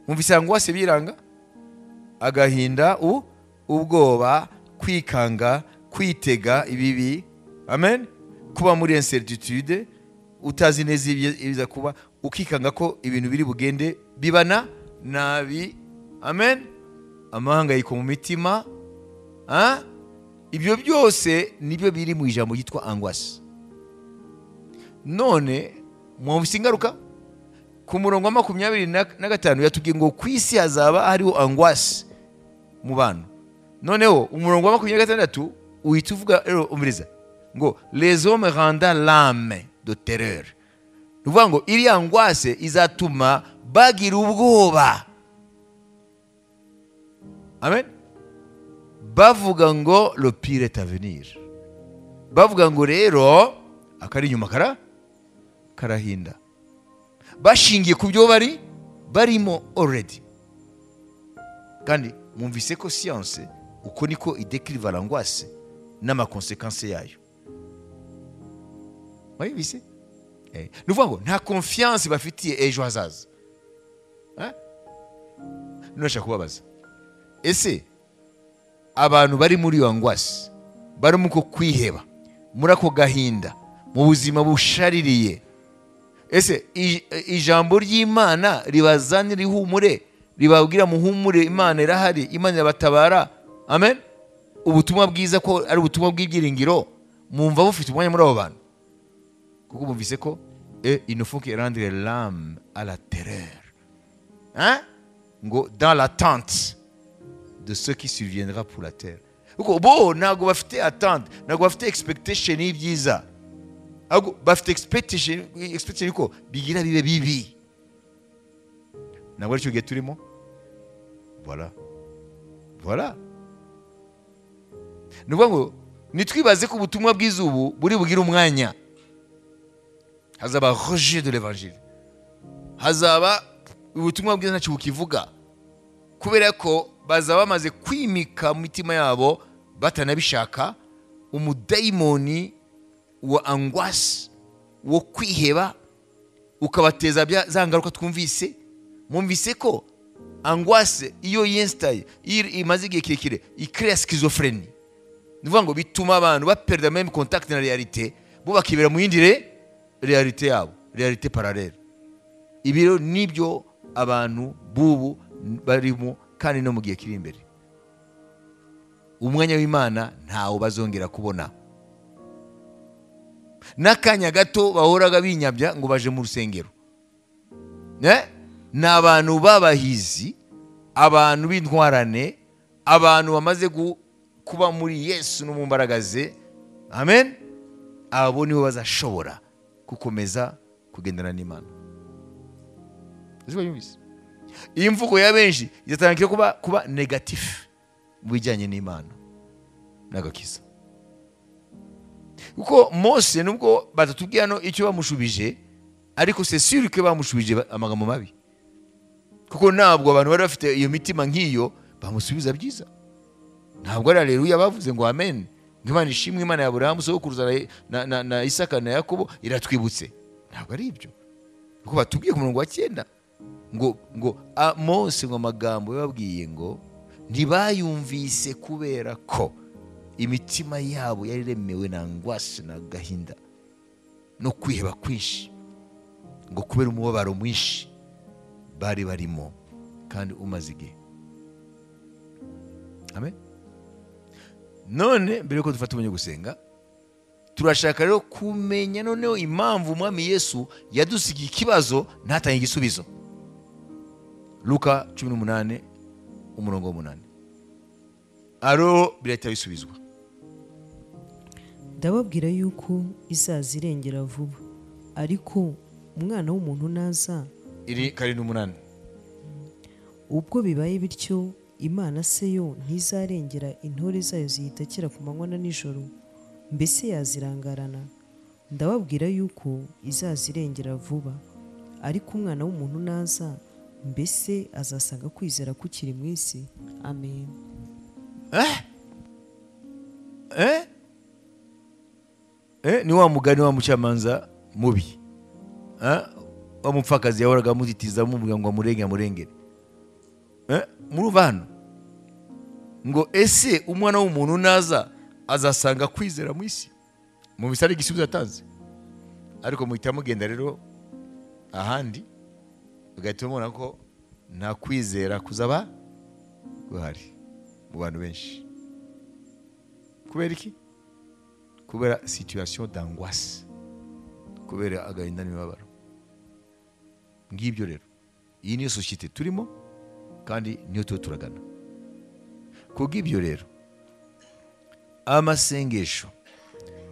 Mwumvise angoisse biranga? Agahinda, ubwoba, kwikanga, kwitega ibibi. Amen. Kuba muri incertitude, utazi neza ibiza kuba, ukikanga ko ibintu biri bugende bibana nabi. Amen. Amahangayiko mu mitima. Ibyo byose nibyo biri mu ijambo ryitwa angoisse. None mwumvise ingaruka ku murongo wa 25 yatubwiye ngo ku isi hazaba hariho angoisse mu bantu. Noneho umurongo wa 26 uhita uvuga rero, umviriza, ngo les hommes rendent l'âme de terreur. Ni ukuvuga ngo iriya angoisse izatuma bagira ubwoba. Amen. Bavuga ngo le pire est à venir. Bavuga ngo rero akari inyuma karahinda. Bashingiye ku byo bari barimo already. Kandi mwumvise ko science uko niko idécriva l'angoisse n'ama conséquences yayo. Mwumvise? Ni ukuvuga ngo nta confiance bafitiye ejo hazaza. Nashaka kubabaza, ese abantu bari muri iyo angoisse, bari mu kwiheba, muri ako gahinda, mu buzima bushaririye, ese ijambo ry'Imana ribazanira ihumure, ribabwira muhumure, Imana irahari, Imana irabatabara? Amen. Ubutumwa bwiza ko ari ubutumwa bw'ibyiringiro, mwumva bufite umwanya muri abo bantu? Kuko bumvise ko il ne faut que rendre l'âme à la terreur, hein, ngo dans l'attente de ce qui surviendra pour la terre. Kuko bo ntabwo bafite attente, ntabwo bafite expectation y'ibyiza, ahubwo bafite expectation ko bigira bibe bibi. Ntabwo aricyo gihe turimo? Voilà. Ni ukuvuga ngo nitwibaze ko ubutumwa bwiza ubu buri bugire umwanya. Hazaba rejet de l'évangile, hazaba ubutumwa bwiza ntacyo bukivuga, kubera ko bazaba bamaze kwimika mu mitima yabo batanabishaka umudayimoni wa angoisse, wo kwiheba, ukabateza za ngaruka twumvise. Mwumvise ko angoisse iyo yinstaye, iyo imaze igihe kirekire, icréa schizophrénie. Ni ukuvuga ngo bituma abantu baperda même contact na réalité, bo bakibera mu yindi réalité yabo, réalité parallèle. Ibi rero nibyo abantu bubu barimo kandi no mu gihe kiri imbere. Umwanya w'Imana ntawo bazongera kubona. N'akanya gato bahoraga binyabya ngo baje mu rusengero. Ni abantu babahizi, abantu b'intwarane, abantu bamaze kuba muri Yesu no mu mbaraga ze. Amen. Abo nibo bazashobora gukomeza kugendana n'Imana. Iyi mvugo ya benshi izatangira kuba negatif mu bijyanye n'Imana n'agakiza. Kuko Mose nubwo batatubwiye hano icyo bamushubije, ariko c'est sûr que bamushubije amagambo mabi. Kuko ntabwo abantu bari bafite iyo mitima nk'iyo bamusubiza byiza. Ntabwo ari haleluya bavuze ngo amen, Imana ishimwe, Imana ya Aburahamu sokuruza na Isaka na Yakobo iratwibutse. Ntabwo ari ibyo. Kuko batubwiye ku murongo wa 9 ngo Mose ngo amagambo yababwiye ngo ntibayumvise kubera ko imitima yabo yari iremewe na ngwasi na gahinda no kwiheba kwinshi, ngo kubera umubabaro mwinshi bari barimo kandi umaze igihe. Amen. None mbere yuko dufata umwanya gusenga, turashaka rero kumenya noneho impamvu Umwami Yesu yadusigiye ikibazo ntatange igisubizo. Luka 18 umurongo 8. Aro birahita bisubizwa. Ndababwira yuko izazirengera vuba, ariko umwana w'umuntu naza. Iri 7:8. Ubwo bibaye bityo, Imana se yo ntizarengera intore zayo ziyitakira ku manywa na nijoro, mbese yazirangarana? Ndababwira yuko izazirengera vuba, ariko umwana w'umuntu naza, mbese azasanga kwizera kukiri mu isi? Amen. Ni wa mugani wa mucamanza mubi. Wa mupfakazi yahoraga amutitiza amubwira ngo amurenge amurengere. Murumva hano ngo ese umwana w'umuntu naza azasanga kwizera mu isi? Mu bisari igisubizo atanze. Ariko muhita mugenda rero ahandi ugahita mubona ko nta kwizera kuzaba guhari mu bantu benshi. Kubera iki? Kubera situation d'angoisse, kubera agahinda n'imibabaro. Ngibyo rero, iyi niyo société turimo kandi niyo tuba turagana. Kubw'ibyo rero, amasengesho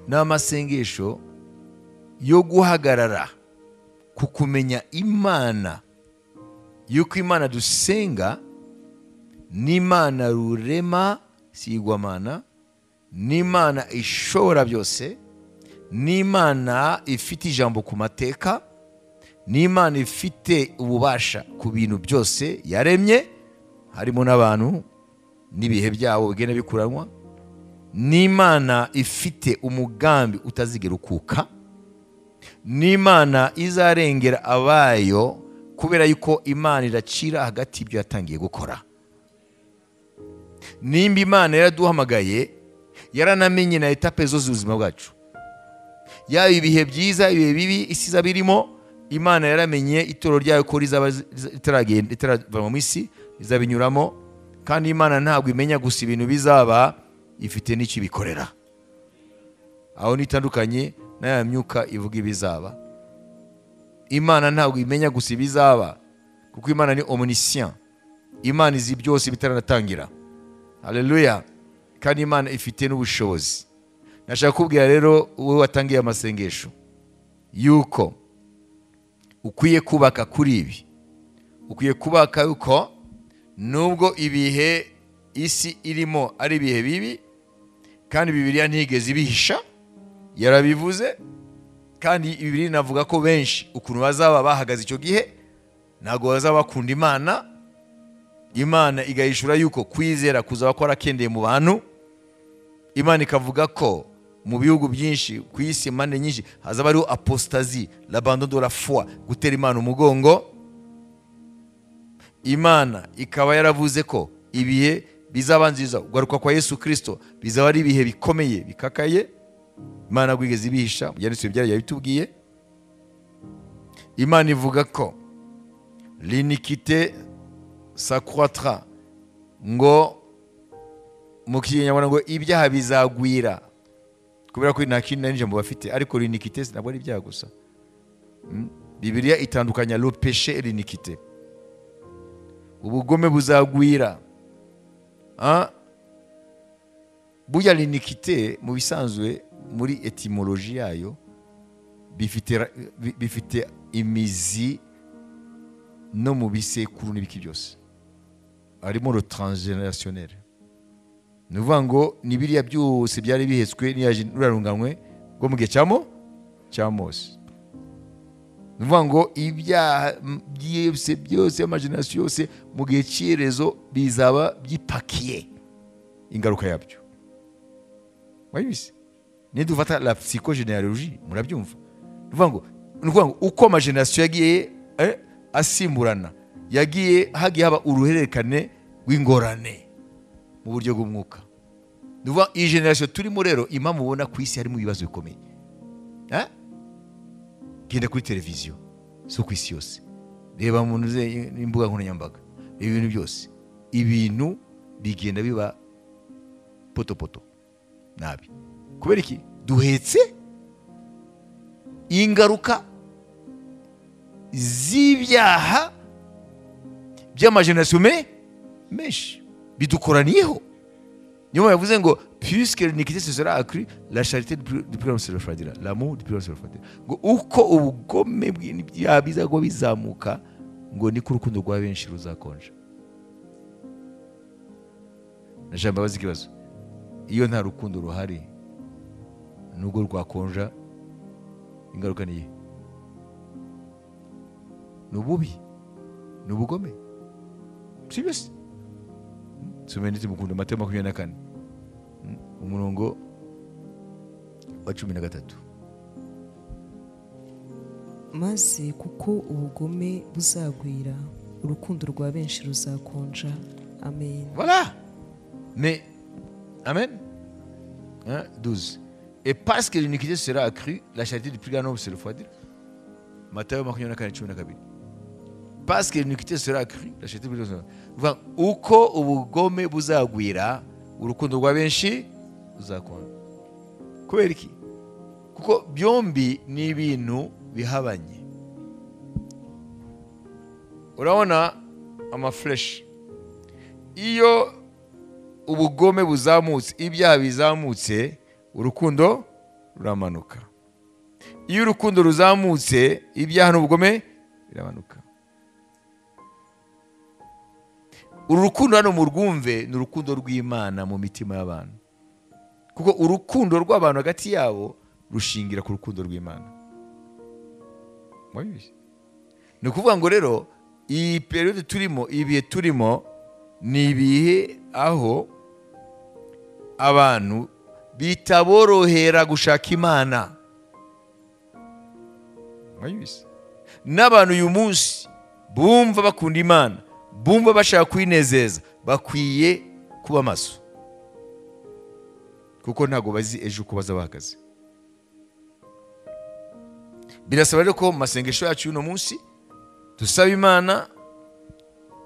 ni amasengesho yo guhagarara ku kumenya Imana, yuko Imana dusenga n'Imana rurema sigwamana, n'Imana ishobora byose, n'Imana ifite ijambo ku mateka, n'Imana ifite ububasha ku bintu byose yaremye, harimo n'abantu n'ibihe byabo bigenda bikuranwa, n'Imana ifite umugambi utazigera ukuka, n'Imana izarengera abayo kubera yuko Imana iracira hagati y'ibyo yatangiye gukora. Nimba Imana yaraduhamagaye, yaranamenye na etape zose z'ubuzima bwacu, yaba ibihe byiza, ibihe bibi isi izaba irimo, Imana yaramenye itoro ryayo ko rizaba ritaragenda, ritarava mu isi, izabinyuramo. Kandi Imana ntabwo imenya gusa ibintu bizaba, ifite n'icyo ibikorera. Aho nitandukanye n'aya myuka ivuga ibizaba. Imana ntabwo imenya gusa ibizaba, kuko Imana ni omniscient. Imana izi byose bitaranatangira. Haleluya. Kandi Imana ifite n'ubushobozi. Nashaka kubwira rero wowe watangiye amasengesho yuko ukwiye kubaka kuri ibi. Ukwiye kubaka yuko nubwo ibihe isi irimo ari ibihe bibi, kandi Bibiliya ntigeze ibihisha, yarabivuze. Kandi Bibiliya inavuga ko benshi ukuntu bazaba bahagaze icyo gihe ntabwo bazaba bakunda Imana. Imana igahishura yuko kwizera kuzaba kwarakendeye mu bantu. Imana ikavuga ko mu bihugu byinshi ku isi, impande nyinshi, hazaba hariho apostasie, l'abandon de la foi, gutera Imana umugongo. Imana ikaba yaravuze ko ibihe bizaba nziza, ugaruka kwa Yesu Kristo bizaba ari ibihe bikomeye bikakaye. Imana gwigeze ibihisha, byanditswe byari yabitubwiye. Imana ivuga ko L'iniquité s'accroîtra, ngo mu kinyarwanda ngo ibyaha bizagwira, kubera ko nta kindi n'ijambo bafite, ariko l'iniquité ntabwo ari ibyaha gusa. Bibiliya itandukanya le péché et l'iniquité. Ubugome buzagwira. Burya l'iniquité mu bisanzwe muri etymologie yayo bifite imizi no mu bisekuru n'ibiki byose, harimo le transgénérationnel. Ni ukuvuga ngo ni biriya byose byari bihetswe n'urarunganwe rwo mu gihe cya Mose. Ni ukuvuga ngo ibyaha byose byose amagenerasiyo yose mu gihe cy'iherezo bizaba byipakiye ingaruka yabyo. Wabizi nidufata la psychogénéalogie murabyumva. Ni ukuvuga ngo uko amagenerasiyo yagiye asimburana, yagiye hagiye haba uruhererekane rw'ingorane mu buryo bw'umwuka. Ni ukuvuga iyi generasiyo turimo rero, impamvu ubona ku isi harimo ibibazo bikomeye. Genda kuri televiziyo zo ku isi yose, reba mu imbuga nkoranyambaga, ibintu byose, ibintu bigenda biba potopoto nabi. Kubera iki? Duhetse ingaruka z'ibyaha by'amagenerasiyo menshi bidukoraniyeho. Niyo yavuze ngo puisque l'iniquité se sera accrue, la charité du plus grand se refroidira, l'amour du plus grand se refroidira. Ngo uko ubugome bw'ibyaha bizagwa bizamuka, ngo niko urukundo rwa benshi ruzakonja. Ndashaka mbabaze ikibazo, iyo nta rukundo ruhari nubwo rwakonja, ingaruka ni iyihe? Ni ububi, ni ubugome, si byose? Tusome mukunda Matayo 24 umurongo wa 13. Maze kuko ubugome buzagwira, urukundo rwa benshi ruzakonja. Amen. Voilà. Mais amen. 12. Et parce que l'iniquité sera accrue, la charité du plus grand nombre se refroidira. Matayo 24:12. Parce que l'iniquité sera accrue, la charité du plus grand nombre. Uko ubugome buzagwira, urukundo rwa benshi ruzakonja. Kubera iki? Kuko byombi ni ibintu bihabanye. Urabona amaflesh, iyo ubugome buzamutse, ibyaha bizamutse, urukundo ruramanuka. Iyo urukundo ruzamutse, ibyaha n'ubugome biramanuka. Uru rukundo hano murwumve ni urukundo rw'Imana mu mitima y'abantu, kuko urukundo rw'abantu hagati yabo rushingira ku rukundo rw'Imana. Ni ukuvuga ngo rero iyi periode turimo, ibihe turimo ni ibihe aho abantu bitaborohera gushaka Imana. N'abantu uyu munsi bumva bakunda Imana, bumva bashaka kwinezeza, bakwiye kuba maso, kuko ntago bazi ejo uko bazaba bahagaze. Birasaba rero ko mu masengesho yacu y'uno munsi dusaba Imana,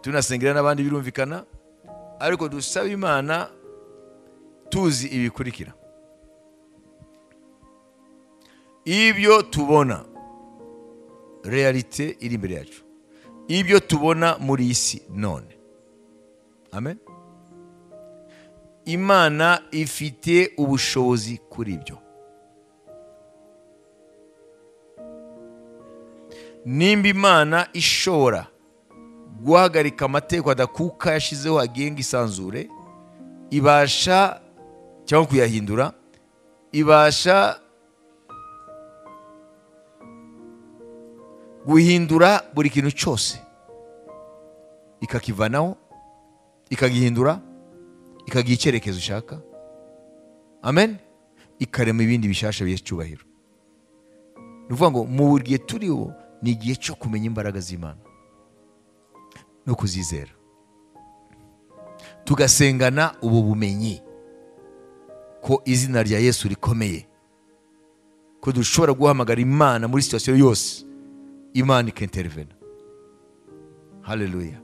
tunasengera n'abandi birumvikana, ariko dusaba Imana tuzi ibikurikira. Ibyo tubona, realite iri imbere yacu, ibyo tubona muri isi none. Amen. Imana ifite ubushobozi kuri ibyo. Nimba Imana ishobora guhagarika amategeko adakuka yashizeho agenga isanzure, ibasha cyangwa kuyahindura, ibasha guhindura buri kintu cyose, ikakivanaho, ikagihindura, ikagiha icyerekezo ushaka. Amen. Ikarema ibindi bishasha by'icyubahiro. Ni ukuvuga ngo mu gihe turiho ni igihe cyo kumenya imbaraga z'Imana no kuzizera, tugasengana ubu bumenyi ko izina rya Yesu rikomeye, ko dushobora guhamagara Imana muri situation yose, Imana ikintervena. Haleluya.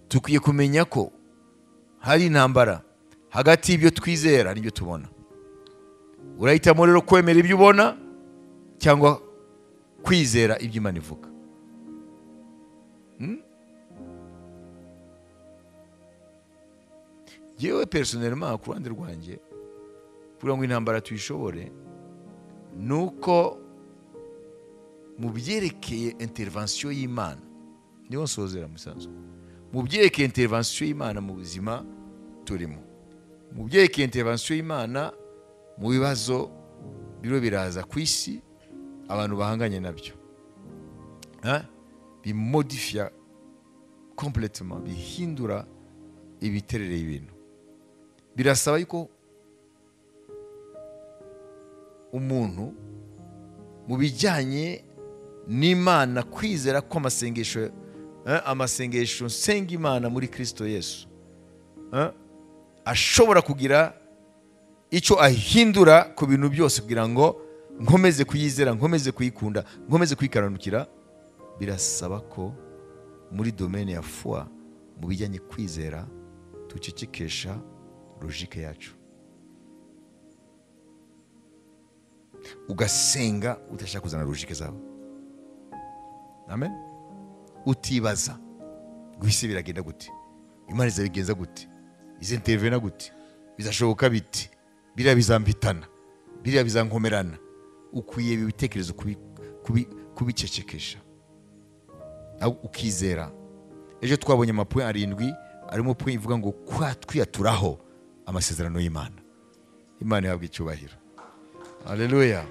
Tukwiye kumenya ko hari intambara hagati y'ibyo twizera n'ibyo tubona. Urahitamo rero kwemera ibyo ubona cyangwa kwizera ibyo Imana ivuga. Yewe personnellement ku ruhande rwanjye, kugira ngo intambara tuyishobore, nuko mu byerekeye intervention y'Imana, niho nsozera musanzwe, mu byerekeye intervention y'Imana mu buzima turimo, mu byerekeye intervention y'Imana mu bibazo biro biraza ku isi abantu bahanganye nabyo, bimodifia complètement, bihindura ibiterere y'ibintu. Birasaba yuko umuntu mu bijyanye n'Imana, kwizera ko amasengesho, amasengesho nsenga Imana muri Kristo Yesu, ashobora kugira icyo ahindura ku bintu byose kugira ngo nkomeze kuyizera, nkomeze kuyikunda, nkomeze kuyikaranukira. Birasaba ko muri domaine ya foi, mu bijyanye kwizera, tucecekesha logique yacu, ugasenga udashaka kuzana logique zawe. Amen. Utibaza ngo isi biragenda gute, Imana izabigenza gute, izintervena gute, bizashoboka biti, biriya bizampitana, biriya bizankomerana. Ukwiye ibitekerezo kubicecekesha, ukizera. Ejo twabonye amapoint 7 arimo point ivuga ngo kwatwiyaturaho amasezerano y'Imana. Imana ihabwe icyubahiro. Haleluya.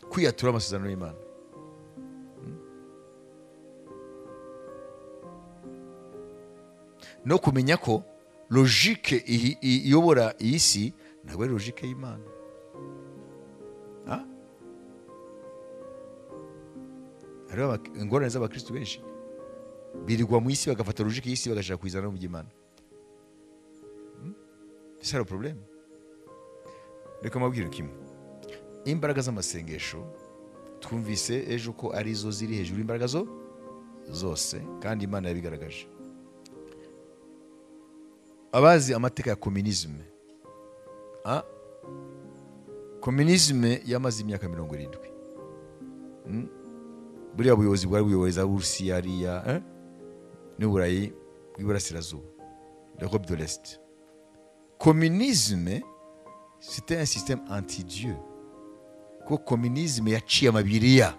Kwiyatura amasezerano y'Imana. No kumenya ko logique iyobora iyi si ntabwo ari logique y'Imana. Hariho ingorane z'abakristo benshi birirwa mu isi bagafata logique y'isi bagashaka kuyizana mu by'Imana. C'est ça le problème. Reka mabwire kimwe, imbaraga z'amasengesho twumvise ejo ko arizo ziri hejuru imbaraga zo zose, kandi Imana yabigaragaje. Abazi amateka ya communisme, communisme yamaze imyaka 70. Buriya buyobozi bwari buyoboza Urusiya ariya n'Uburayi bw'iburasirazuba, l'Europe de l'Est. Communisme c'était un système anti-Dieu. Ko communisme yaciye amabiriya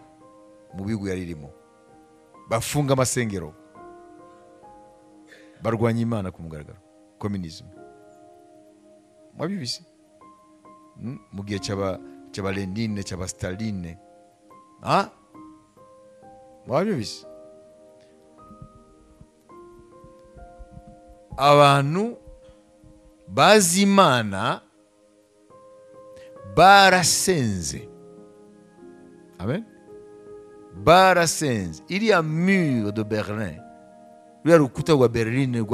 mu bihugu yaririmo, bafunga amasengero, barwanya Imana ku mugaragaro. Communisme mwabibise mu gihe cy'aba Lenine, cy'aba Staline, mwabibise. Abantu bazi Imana barasenze. Amen. Barasenze. Iriya mur de Berlin, ruriya rukuta rwa Berlin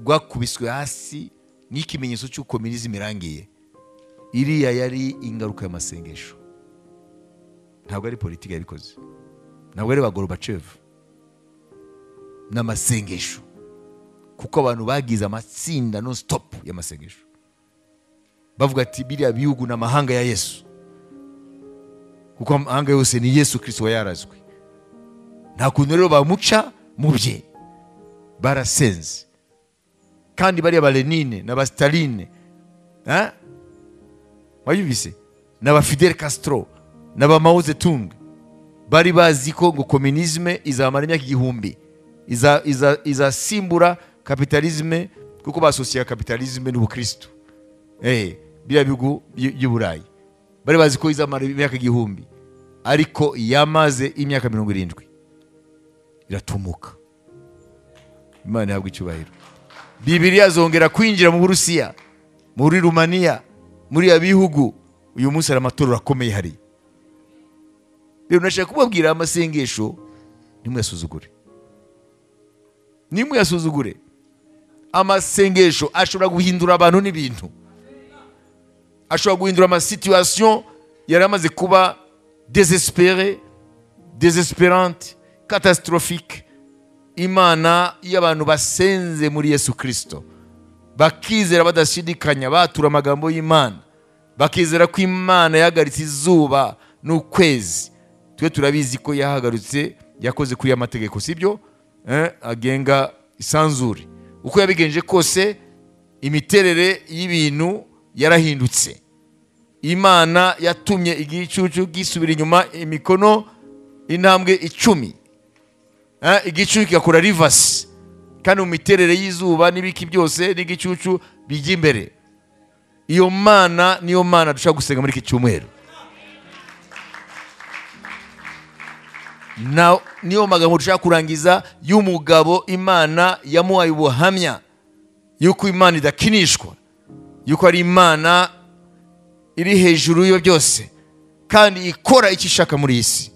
rwakubiswe hasi nk'ikimenyetso cy'uko communisme irangiye. Iriya yari ingaruka y'amasengesho. Ntabwo ari politiki yabikoze, ntabwo ari ba Gorbachev, n'amasengesho, kuko abantu bagize amatsinda non stop y'amasengesho, bavuga ati biriya bihugu n'amahanga ya Yesu, kuko amahanga yose ni Yesu Kristo yarazwe. Nta kuntu rero bamuca mu bye. Barasenze. Kandi bariya ba Lenine n'aba Staline, mwabibise, n'aba Fidel Castro n'aba Mao Zedong, bari bazi ko ngo communisme izamara imyaka 1000, izasimbura kapitalisme, kuko basosiye kapitalisme n'ubukristo. Biriya bihugu by'Uburayi bari bazi ko izamara imyaka 1000, ariko yamaze imyaka 70 iratumuka. Imana ihabwe icyubahiro. Bibiliya zongera kwinjira mu Burusiya, muri Rumaniya, muri ya bihugu. Uyu munsi hari amatorero akomeye hari. Rero nashaka kubabwira amasengesho ntimuyasuzugure. Ntimuyasuzugure. Amasengesho ashobora guhindura abantu n'ibintu. Ashobora guhindura ama situation yari amaze kuba désespéré, désespérante, catastrophique. Imana iyo abantu basenze muri Yesu Kristo, bakizera badashidikanya, batura amagambo y'Imana, bakizera ko Imana yahagaritse izuba n'ukwezi. Twe turabizi ko yahagarutse, yakoze kuri amategeko, sibyo? Agenga isanzure. Uko yabigenje kose, imiterere y'ibintu yarahindutse. Imana yatumye igicucu gisubira inyuma imikono intambwe 10. Igicucu kigakora reverse, kandi mu miterere y'izuba n'ibiki byose n'igicucu bijya imbere. Iyo Mana niyo Mana dushaka gusenga muri iki cyumweru. Na niyo magambo dushaka kurangiza y'umugabo Imana yamuhaye ubuhamya yuko Imana idakinishwa, yuko ari Imana iri hejuru yo byose kandi ikora icyo ishaka muri isi,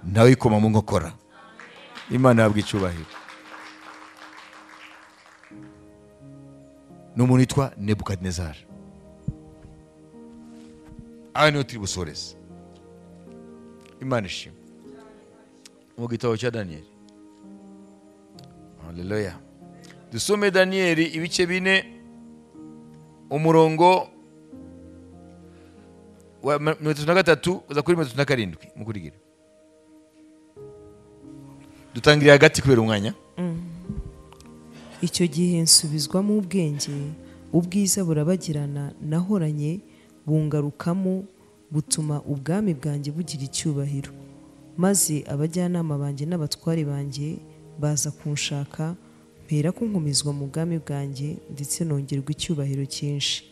nawe ikoma mu nkokora. Imana yabwa icyubahiro. Ni umuntu witwa Nebukadinezari. Aha niho turi busoreze. Imana ishimwe. Mu gitabo cya Daniyeli. Haleluya. Dusome Daniyeli ibice 4 umurongo wa 33 uza kuri 37 mukurikire. Dutangiriye hagati kubera umwanya. Icyo gihe nsubizwamo ubwenge, ubwiza burabagirana nahoranye bungarukamo, butuma ubwami bwanjye bugira icyubahiro. Maze abajyanama banjye n'abatware banjye baza kunshaka, mpera ko nkomezwa mu bwami bwanjye, ndetse nongerwa icyubahiro cyinshi.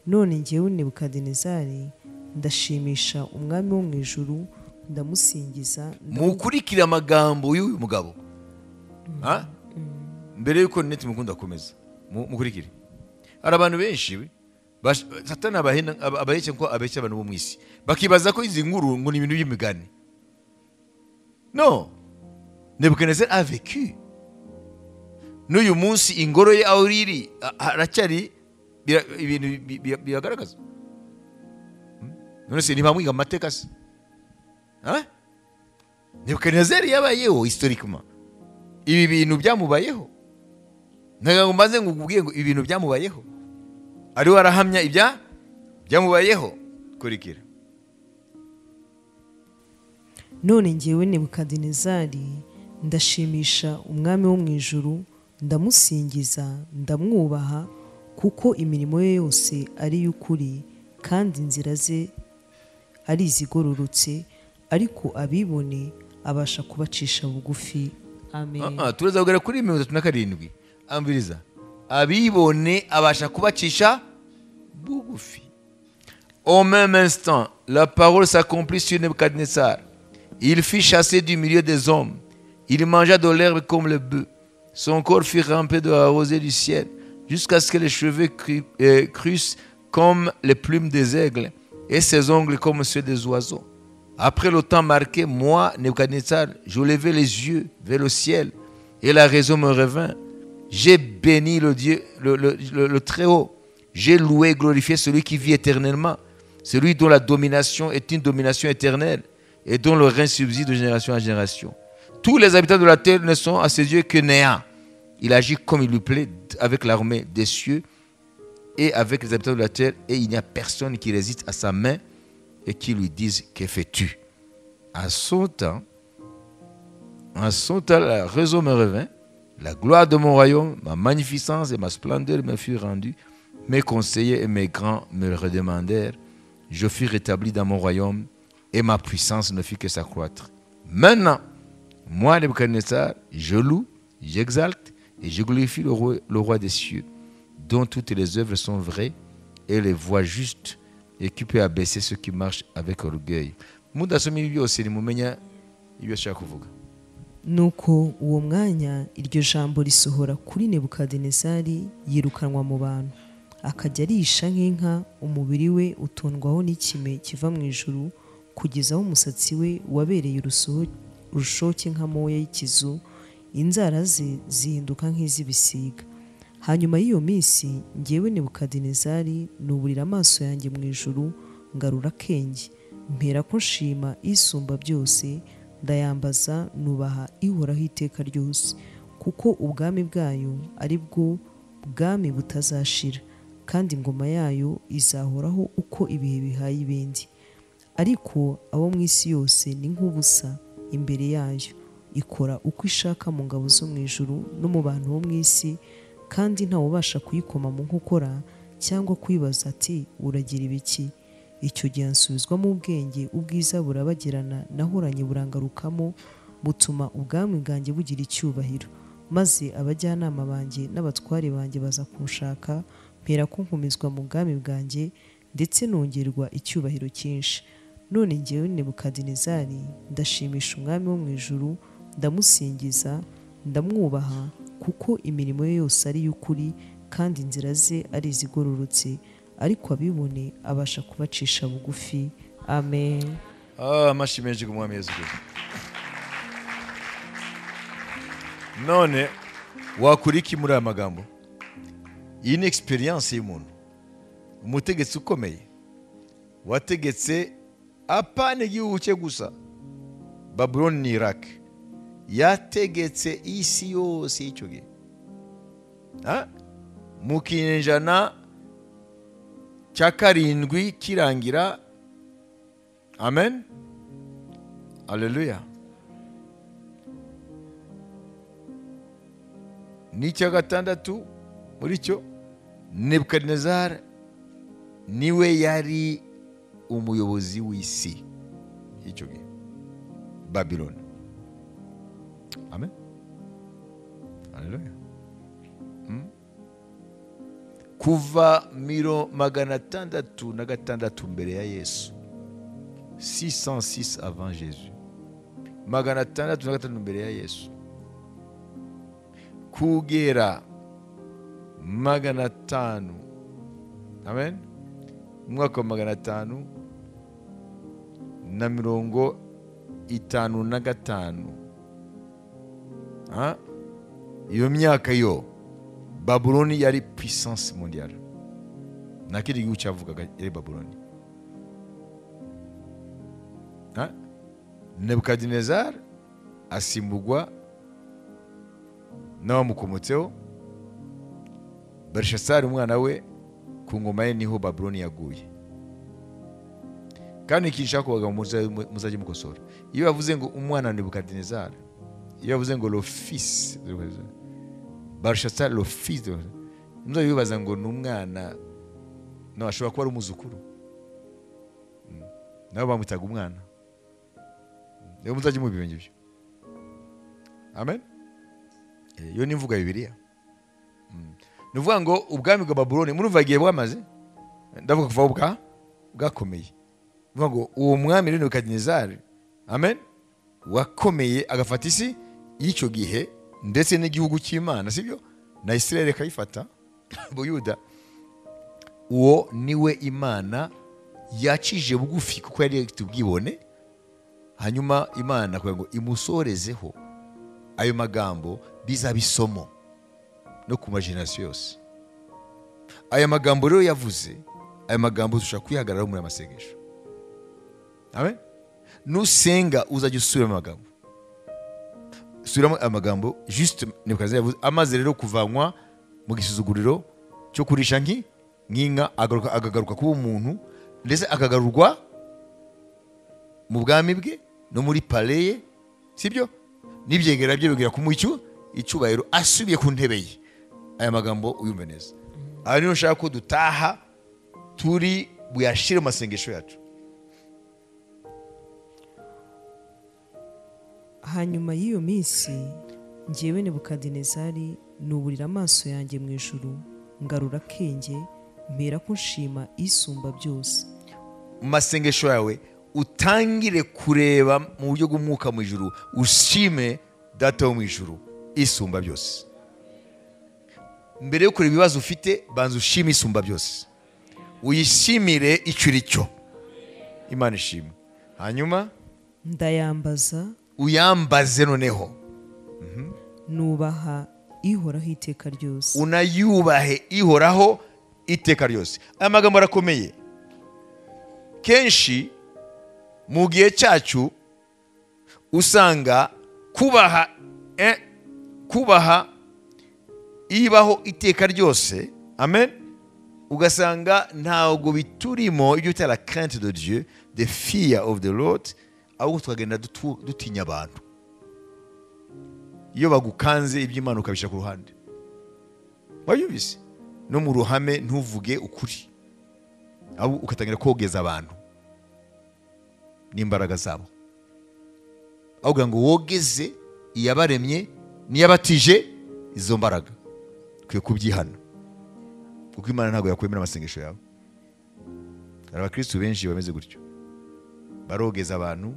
None njyewe Nebukadinezari ndashimisha umwami wo mu ijuru, ndamusingiza. Mukurikira amagambo y'uyu mugabo. Mbere yuko neti mukunda komeza mukurikire. Hari abantu benshi Satani abahetse ko abeshya abantu bo mu isi, bakibaza ko izi nkuru ngo ni ibintu by'imigani. No, Nebukadinezari a vécu. N'uyu munsi ingoro ye aho iri haracyari ibintu biragaragaza. None se ntibamwiga amateka se? Nebukadinezari yabayeho historiquement. Ibi bintu byamubayeho. Ntabwo mbaze ngo ubwiye ngo ibintu byamubayeho. Ariwe arahamya ibya byamubayeho. Kurikira. None njyewe Nebukadinezari ndashimisha umwami wo mu ijuru, ndamusingiza, ndamwubaha, kuko imirimo ye yose ari y'ukuri kandi inzira ze ari izigororotse, ariko abibone abasha kubacisha bugufi. Amen. Turaza kugera kuri 37. Amviriza. Abibone abasha kubacisha bugufi. Au même instant, la parole s'accomplit sur Nebuchadnezzar. Il fut chassé du milieu des hommes. Il mangea de l'herbe comme le bœuf. Son corps fut rempli de la rosée du ciel, jusqu'à ce que les cheveux crussent comme les plumes des aigles et ses ongles comme ceux des oiseaux. Après le temps marqué, moi, Nebuchadnezzar, je levai les yeux vers le ciel et la raison me revint. J'ai béni le Dieu, le Très-Haut. J'ai loué et glorifié celui qui vit éternellement, celui dont la domination est une domination éternelle et dont le règne subsiste de génération en génération. Tous les habitants de la terre ne sont à ses yeux que néant. Il agit comme il lui plaît avec l'armée des cieux et avec les habitants de la terre, et il n'y a personne qui résiste à sa main et qui lui dise: que fais-tu? À son temps, la raison me revint, la gloire de mon royaume, ma magnificence et ma splendeur me furent rendues. Mes conseillers et mes grands me redemandèrent. Je fus rétabli dans mon royaume et ma puissance ne fit que s'accroître. Maintenant, moi, Nebuchadnezzar, je loue, j'exalte et je glorifie le roi des cieux, dont toutes les œuvres sont vraies et les voies justes, et qui peut abaisser ceux qui marchent avec orgueil. Mudasoma ibi byose nimumenya ibyo ashaka kuvuga. Nuko uwo mwanya iryo jambo risohora kuri Nebukadinezari, yirukanwa mu bantu, akajya arisha nk'inka, umubiri we utundwaho n'ikime kiva mu ijuru, kugeza aho umusatsi we wabereye urushoke nk'amoya y'ikizu, inzara ze zihinduka nk'iz'ibisiga. Hanyuma y'iyo minsi njyewe Nebukadinezari nuburira amaso yanjye mu ijuru, ngarura akenge, Mpera ko nshima Isumba byose, ndayambaza nubaha Ihoraho iteka ryose, kuko ubwami bwayo ari bwo bwami butazashira, kandi ingoma yayo izahoraho uko ibihe bihaye ibindi. Ariko abo mu isi yose ni nk'ubusa imbere yayo, ikora uko ishaka mu ngabo zo mu ijuru no mu bantu bo mu isi, kandi ntawubasha kuyikoma mu nkokora cyangwa kwibaza ati uragira ibiki. Icyo gihe nsubizwamo ubwenge, ubwiza burabagirana nahoranye burangarukamo, butuma ubwami bwanjye bugira icyubahiro. Maze abajyanama banjye n'abatware banjye baza kunshaka, mpera ko nkomezwa mu bwami bwanjye, ndetse nongerwa icyubahiro cyinshi. None njyewe Nebukadinezari ndashimisha Umwami wo mu ijuru, ndamusingiza, ndamwubaha, kuko imirimo ye yose ari iy'ukuri, kandi inzira ze ari izigororotse, ariko abibone abasha kubacisha bugufi. Amen. Amashyi menshi ku Mwami Yesu Kristo. None wakora iki muri aya magambo? Iyi ni experience y'umuntu, umutegetsi ukomeye wategetse apana igihugu cye gusa, Babuloni ni Iraq, yategetse isi yose y'icyo gihe. Mu kinyejana cya 7 kirangira. Amen, haleluya. N'icya 6 muri cyo, Nebukadinezari niwe yari umuyobozi w'isi y'icyo gihe, Babylon. Amen, haleluya. Kuva 606 mbere ya Yesu, 606 avant Jésus, 606 mbere ya Yesu, kugera 500, amen, umwaka wa 555, iyo myaka yo Babuloni yari puissance mondiale. Nta kindi gihugu cyavugaga yari Babuloni. Nebukadinezari asimbugwa n'abamukomotseho, Belishasari umwana we, ku ngoma ye niho Babuloni yaguye. Kandi ikintu nshaka kubaga muzajye mukosora, iyo bavuze ngo umwana wa Nebukadinezari, iyo bavuze ngo le fils de Belishasari, le fils de, muzajye bibaza ngo ni umwana, no ashobora kuba ari umuzukuru, nabo bamwitaga umwana. Rero muzajye mubimenya ibyo. Amen. Iyo ni imvugo ya Bibiliya. Ni ukuvuga ngo ubwami bwa Babuloni murumva igihe bwamaze, ndavuga kuva bwakomeye. Ni ukuvuga ngo uwo mwami Nebukadinezari, amen, wakomeye agafata isi y'icyo gihe ndetse n'igihugu cy'Imana, sibyo, na Israel ikayifata, Buyuda. Uwo niwe Imana yacije bugufi kuko yari tubwibone, hanyuma Imana kugira ngo imusorezeho ayo magambo bizabisomo no ku mageneration yose. Aya magambo rero yavuze, aya magambo dushobora kwihagararaho muri amasengesho. Amen. Nusenga uzajya usubiramo amagambo, subiramo amagambo juste Nebukadinezari yavuze, amaze rero kuvanwa mu gisuzuguriro cyo kurisha nk'inka, akagaruka kuba umuntu, ndetse akagarurwa mu bwami bwe no muri palais ye, sibyo, n'ibyegera bye bigira kumuha icyubahiro, asubiye ku ntebe ye. Aya magambo uyumve neza. Aha niho nshaka ko dutaha turi buyashire mu masengesho yacu. Hanyuma y'iyo minsi njyewe Nebukadinezari nuburira amaso yanjye mu ijuru, ngarura akenge, mpera ko nshima Isumba byose. Mu masengesho yawe utangire kureba mu buryo bw'umwuka mu ijuru, ushime Data wo mu ijuru Isumba byose. Mbere yo kureba ibibazo ufite, banza ushime Isumba byose, uyishimire icyo uri cyo. Imana ishimwe. Hanyuma ndayambaza, uyambaze noneho, nubaha Ihoraho iteka ryose. Unayubahe Ihoraho iteka ryose. Aya magambo arakomeye. Kenshi Mu gihe cyacu usanga kubaha ibaho iteka ryose. Amen. Ugasanga ntabwo biturimo ibyo bita la crainte de Dieu, the fear of the Lord, ahubwo tukagenda dutinya abantu. Iyo bagukanze iby'Imana ukabishyira ku ruhande. Wayumvise? No mu ruhame ntuvuge ukuri, ahubwo ugatangira kogeza abantu n'imbaraga zabo. Ahubwo ngo wogeze iyabaremye niyabatije izo mbaraga. Ukwiye kubyihana, kuko Imana ntabwo yakwemera amasengesho yawe. Hari abakristo benshi bameze gutyo, barogeza abantu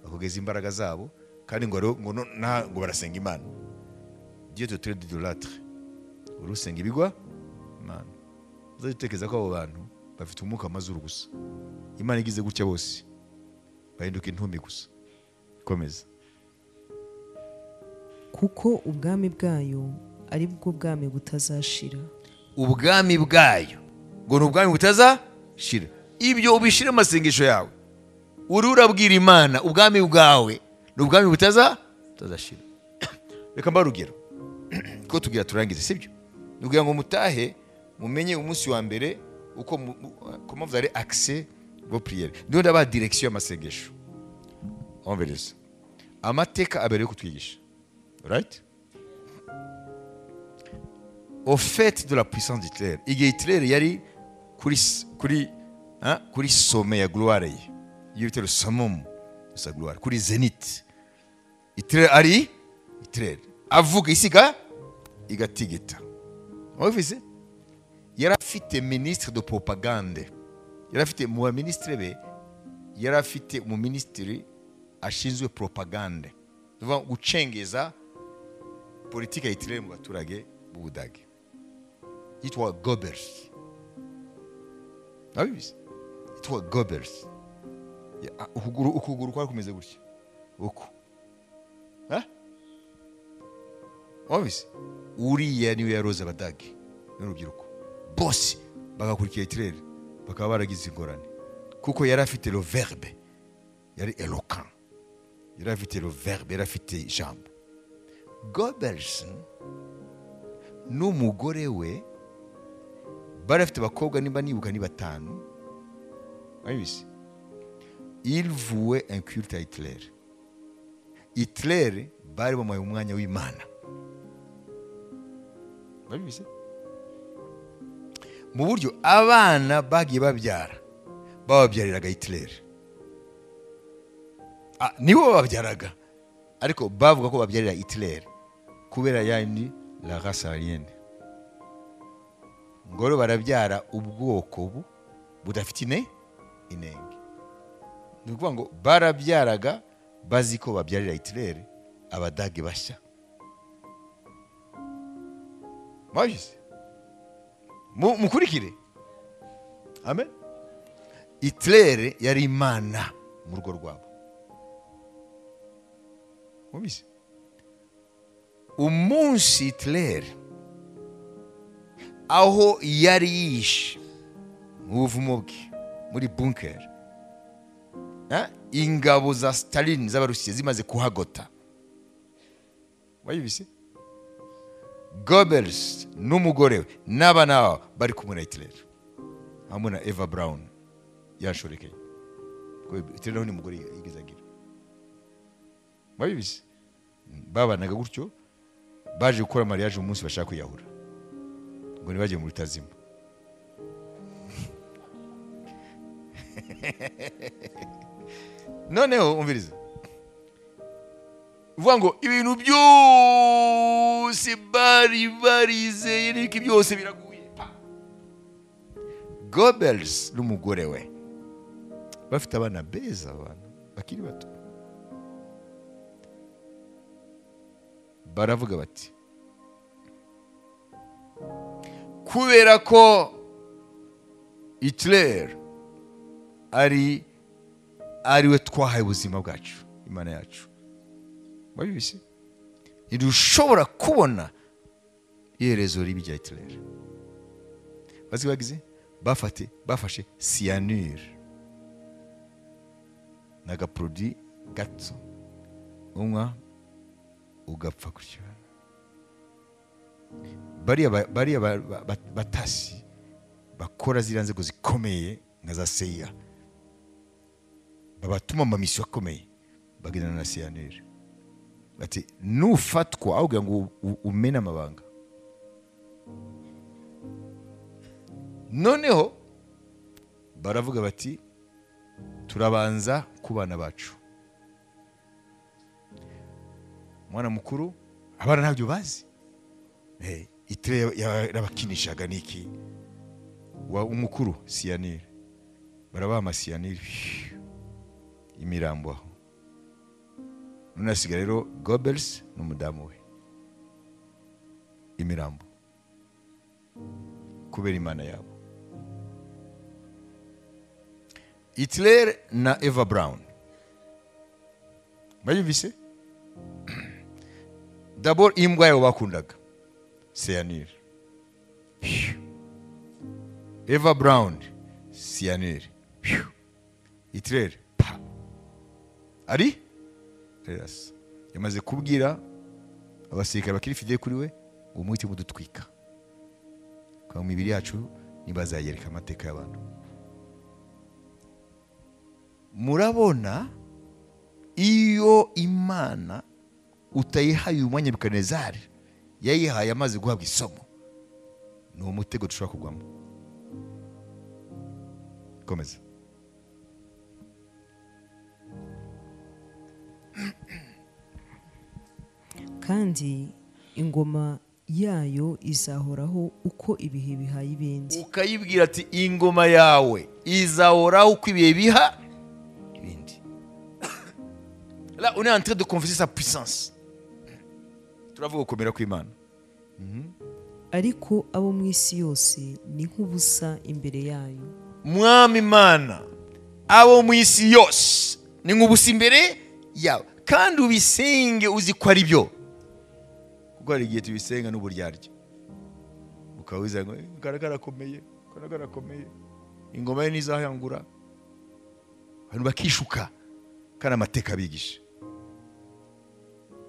bakogeza imbaraga zabo, kandi ngo ngo barasenga Imana. Dieu te traite d'idolâtre. Urusenga ibigwa Imana. Uzatekereza ko abo bantu bafite umwuka w'amazuru gusa. Imana igize gutya bose bahinduka intumbi gusa. Komeza. Kuko ubwami bwayo ari bwo bwami butazashira. Ubwami bwayo ngo ni ubwami butazashira. Ibyo ubishire amasengesho yawe, uri urabwira Imana ubwami bwawe ni ubwami butazashira. Reka mba urugero ko tugira turangize, sibyo? Nugira ngo mutahe mumenye umunsi wa mbere uko comment vous allez axer vos prières. Ndiyo ndaba direction y'amasengesho. Onvereza amateka abereye kutwigisha. Right? Au fait de la puissance d'Hitler, igihe Hitler yari kuri sommet ya gloire ye, iyo bita le summum de sa gloire, kuri zenith. Hitler ari Hitler avuga isiga igatigita. Wabivise? Yari afite ministre de propagande, yari afite mu ministre be, yari afite mu ministre ashinzwe propagande, bivuga gucengeza politike ya Hitler mu baturage b'Ubudage, yitwa Goebbels. Wabivise? Yitwa Goebbels. Ukuguru kwari kumeze gutya uku. Wabivise? Uriya niwe yaroze Abadage n'urubyiruko bose bagakurikira Hitler, bakaba baragize ingorane, kuko yari afite le verbe, yari éloquent, yari afite le verbe, yari afite ijambo. Goebbels n'umugore we bari afite abakobwa nimba nibuka ni 5. Wabivise? Il vouait un culte à Hitler. Hitler bari bamuhaye umwanya w'Imana. Wabivise? Mu buryo abana bagiye babyara bababyariraga Hitler. Nibo bababyaraga, ariko bavuga ko babyarira Hitler kubera yani la race aryenne. Ngoro barabyara ubwoko budafite inenge. Ni ukuvuga ngo barabyaraga bazi ko babyarira Hitler Abadage bashya. Mwabise? Mukurikire. Amen. Hitler yari Imana mu rugo rwabo. Mwabise? Umunsi Hitler aho yari yishe mu buvumo bwe muri bunker, ingabo za Stalin z'Abarusiya zimaze kuhagota. Wayibise? Goebbels n'umugore we n'abana babo bari kumwe na Hitler hamwe na Eva Braun yashorekeye. Hitler nawe ni umugore yigeze agira. Wayibise? Babanaga gutyo, baje gukora mariage umunsi bashaka kwiyahura ngo ntibagiye mu rutazima. Noneho umviriza, uvuga ngo ibintu byose bari barizeye n'ibiki byose biraguye. Goebbels n'umugore we bafite abana beza, abana bakiri bato, baravuga bati kubera ko Hitler ari we twahaye ubuzima bwacu, Imana yacu, wabibise, ntidushobora kubona iherezo ribi rya Hitler. Bazi bagize bafashe cyanure. N'agaproduit gato unywa ugapfa gutyo. Bariya batasi bakora ziriya nzego zikomeye nka za CIA, babatuma amamisiyo akomeye, bagendana na cyanure, bati nufatwa aho kugira ngo umene amabanga. Noneho baravuga bati turabanza ku bana bacu. Umwana mukuru, abana ntabyo bazi, Hitler yarabakinishaga niki. Wa umukuru cyanure, barabaha amasiyanire imirambo aho. None asigaye rero Goebbels n'umudamu we, imirambo kubera Imana yabo. Hitler na Eva Braun bayumvise. D'abord imbwa yabo bakundaga cyanure, Eva Braun cyanure, Hitler pa ari Eras. Yamaze kubwira abasirikare bakiri fidèle kuri we ngo muhite mudutwika, kwa mibiri yacu nibazayereka amateka y'abantu. Murabona iyo Imana utayihaye umwanya Nebukadinezari yayihaye amaze guhabwa isomo, ni umutego dushobora kugwamo. Komeza. Kandi ingoma yayo izahoraho uko ibihe bihaye ibindi. Ukayibwira ati ingoma yawe izahoraho uko ibihe biha ibindi. Là on est en train de confesser sa puissance. Turavuga gukomera kw'Imana. Ariko abo mu isi yose ni nk'ubusa imbere yayo. Mwami Imana, abo mu isi yose ni nk'ubusa imbere yawe. Kandi ubisenge uzi ko ari byo, kuko hari igihe tubisenga n'uburyarya, ukawiza ngo karakomeye, karakomeye, ingoma ye ntizahangura, abantu bakishuka kandi amateka abigisha.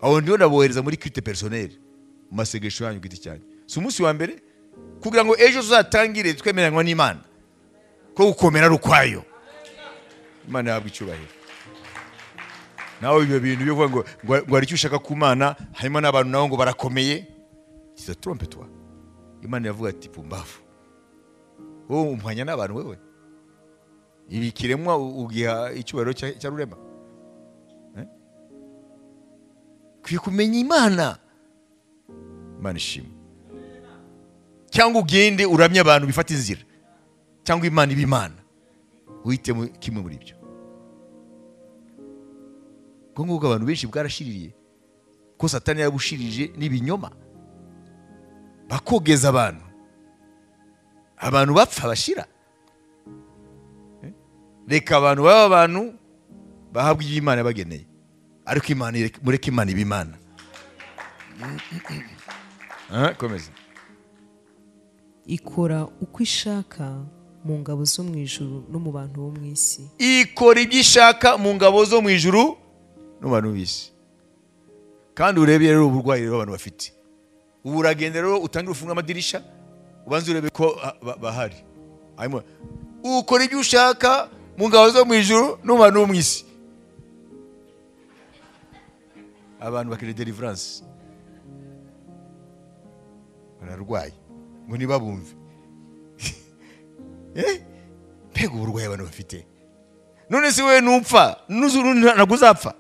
Aho ndiho ndabohereza muri culte personnel, mu masengesho yanyu giti cyanyu. Si umunsi wa mbere kugira ngo ejo tuzatangire twemeranywa n'Imana ko gukomera ari ukwayo. Imana yahabwa icyubahiro. Nawe ibyo bintu byo kuvuga ngo hari icyo ushaka ku Mana, harimo n'abantu nabo ngo barakomeye, kiza trompe toi. Imana yavuga ati pumbavu, wowe umpanya n'abantu wewe, ibi kiremwa ugiha icyubahiro cya rurema. Kwiye kumenya Imana. Imana ishimwe. Cyangwa ugende uramye abantu bifata inzira, cyangwa Imana iba Imana, uhitemo kimwe muri ibyo. Ngo abantu benshi bwarashiririye ko Satani yabushirije n'ibinyoma, bakogeza abantu, abantu bapfa bashira. Reka abantu baba abantu bahabwa ibyo Imana yabageneye, ariko Imana mureke Imana iba Imana. Komeza. Ikora uko ishaka mu ngabo zo mu ijuru no mu bantu bo mu isi. Ikora ibyo ishaka mu ngabo zo mu ijuru no mu bantu b'isi. Kandi urebe rero uburwayi rero abantu bafite. Ubu uragenda rero utangire ufunga amadirisha, ubanze urebe ko bahari. Hanyuma ukora ibyo ushaka mu ngabo zo mu ijuru no mu bantu bo mu isi. Abantu bakeneye deliverance, bararwaye ngo ntibabumve. Mbega uburwayi abantu bafite. None se wewe nupfa ntabwo uzapfa,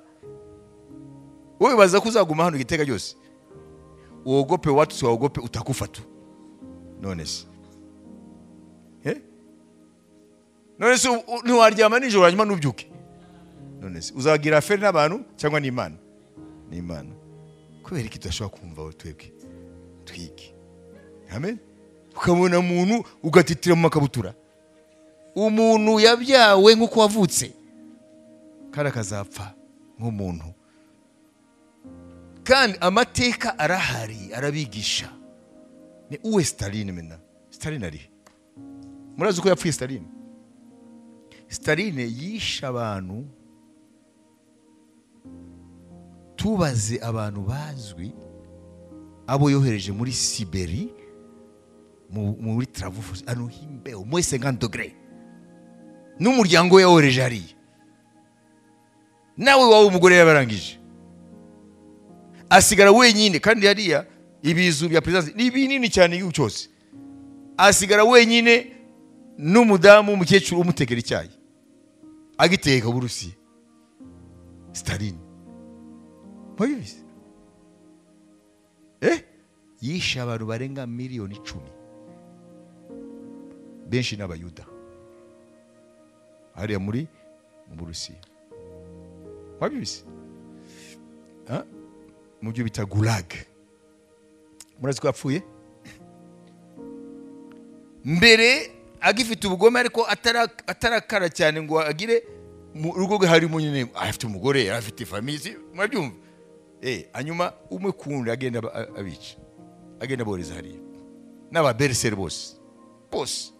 wowe baza ko uzaguma hano igiteka cyose, uogope watu siwaogope, utakufa tu. None se none se ntiwaryama nijoro hanyuma nubyuke? None se uzagira affaire n'abantu cyangwa n'Imana? N'Imana. Kubera iki tudashobora kumva twebwe twige? Amen. Ukabona umuntu ugatitira mu makabutura, umuntu yabyawe nk'uko wavutse, kandi akazapfa nk'umuntu. Kandi amateka arahari, arabigisha. Ni uwe Stalin mena. Stalin ari murazi uko yapfuye Stalin? Stalin yishe abantu Tubaze abantu bazwi abo yohereje muri Siberi, muri travaux forcés, ahantu h'imbeho muri 50 degrés, n'umuryango we yawohereje hariya, nawe wawe umugore yabarangije asigara wenyine. Kandi hariya ibizu bya perezidansi ni binini cyane igihugu cyose, asigara wenyine n'umudamu w'umukecuru umutekera icyayi agiteka Burusiya. Staline mwabizi, yishe abantu barenga 10 miliyoni, benshi n'Abayuda hariya muri mu Burusiya. Mwabizi mu byo bita gulag. Murazi ko yapfuye mbere agifite ubugome, ariko atarakara cyane ngo agire mu rugo rwe harimo nyine, afite umugore, afite famille, murabyumva. Hanyuma umwe kundi agenda abica, agenda abohereza hariya n'ababereseri bose bose.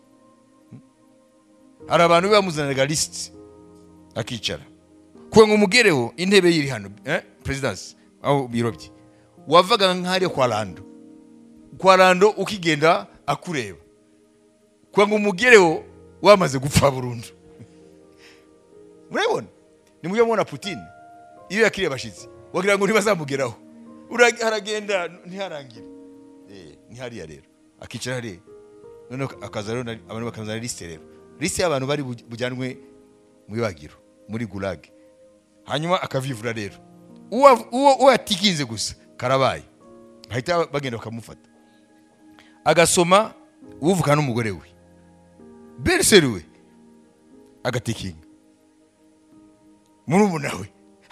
Hari abantu bamuzaniraga lisiti akicara kugira ngo umugereho, intebe yiri hano perezidansi aho biro bye, wavaga nk'ahariya kwa Rando, kwa Rando ukigenda akureba kugira ngo umugereho wamaze gupfa burundu. Murabibona, ni mujya mubona Putin iyo yakiriye abashyitsi wagira ngo ntibazamugeraho, haragenda ntiharangire. Ni hariya rero akicara hariya, noneho akaza rero abantu bakamuzanira lisite rero, lisite y'abantu bari bujyanwe mu ibagiro muri gulag, hanyuma akavivura rero uwo yatikinze gusa karabaye, bahita bagenda bakamufata, agasoma uvuka n'umugore we berseri we agatikinga, murumuna we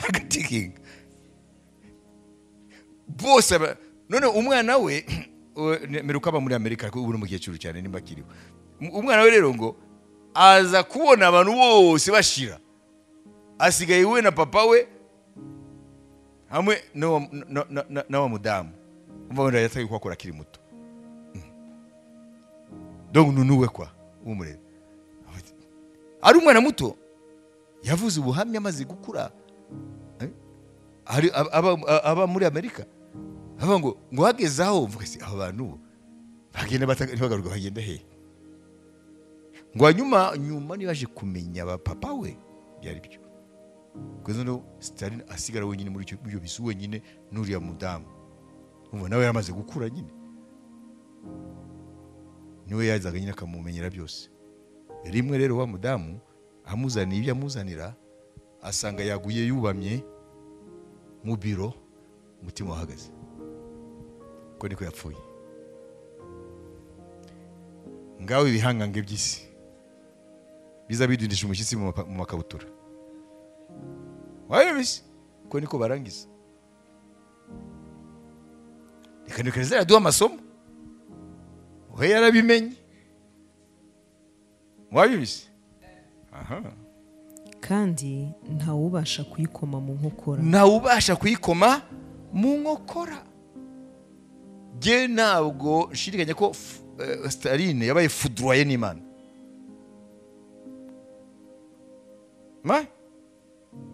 agatikinga, bose. None umwana we meruka aba muri Amerika, ariko ubu ni umukecuru cyane nimba akiriho. Umwana we rero ngo aza kubona abantu bose bashira, asigaye we na papa we hamwe n'uwa mudamu. Umva wenda yataye kuhakora akiri muto, donc nunuwe kwa umureba ari umwana muto, yavuze ubuhamya amaze gukura, aba muri Amerika, aba ngo hageze aho mvuga se aba bantu bagenda ntibagaruka, bagenda he? Ngo hanyuma nyuma nibaje kumenya ba papa we byari byo. Kugeza no Stalin asigara wenyine muri ibyo bisu wenyine n'uriya mudamu, umva nawe yaramaze gukura nyine, niwe yazaga nyine akamumenyera byose. Rimwe rero wa mudamu amuzaniye ibyo amuzanira, asanga yaguye yubamye mu biro, umutima wahagaze, ko niko yapfuye. Ngawe ibihangange by'isi biza bidindisha umushyitsi mu makabutura, wabibise ko niko barangiza. Reka Nebukadinezari aduha amasomo, we yarabimenye, wabibise. Aha. Kandi ntawubasha kuyikoma mu nkokora, ntawubasha kuyikoma mu nkokora. Je ntabwo nshidikanya ko Staline yabaye foudroyé n'Imana.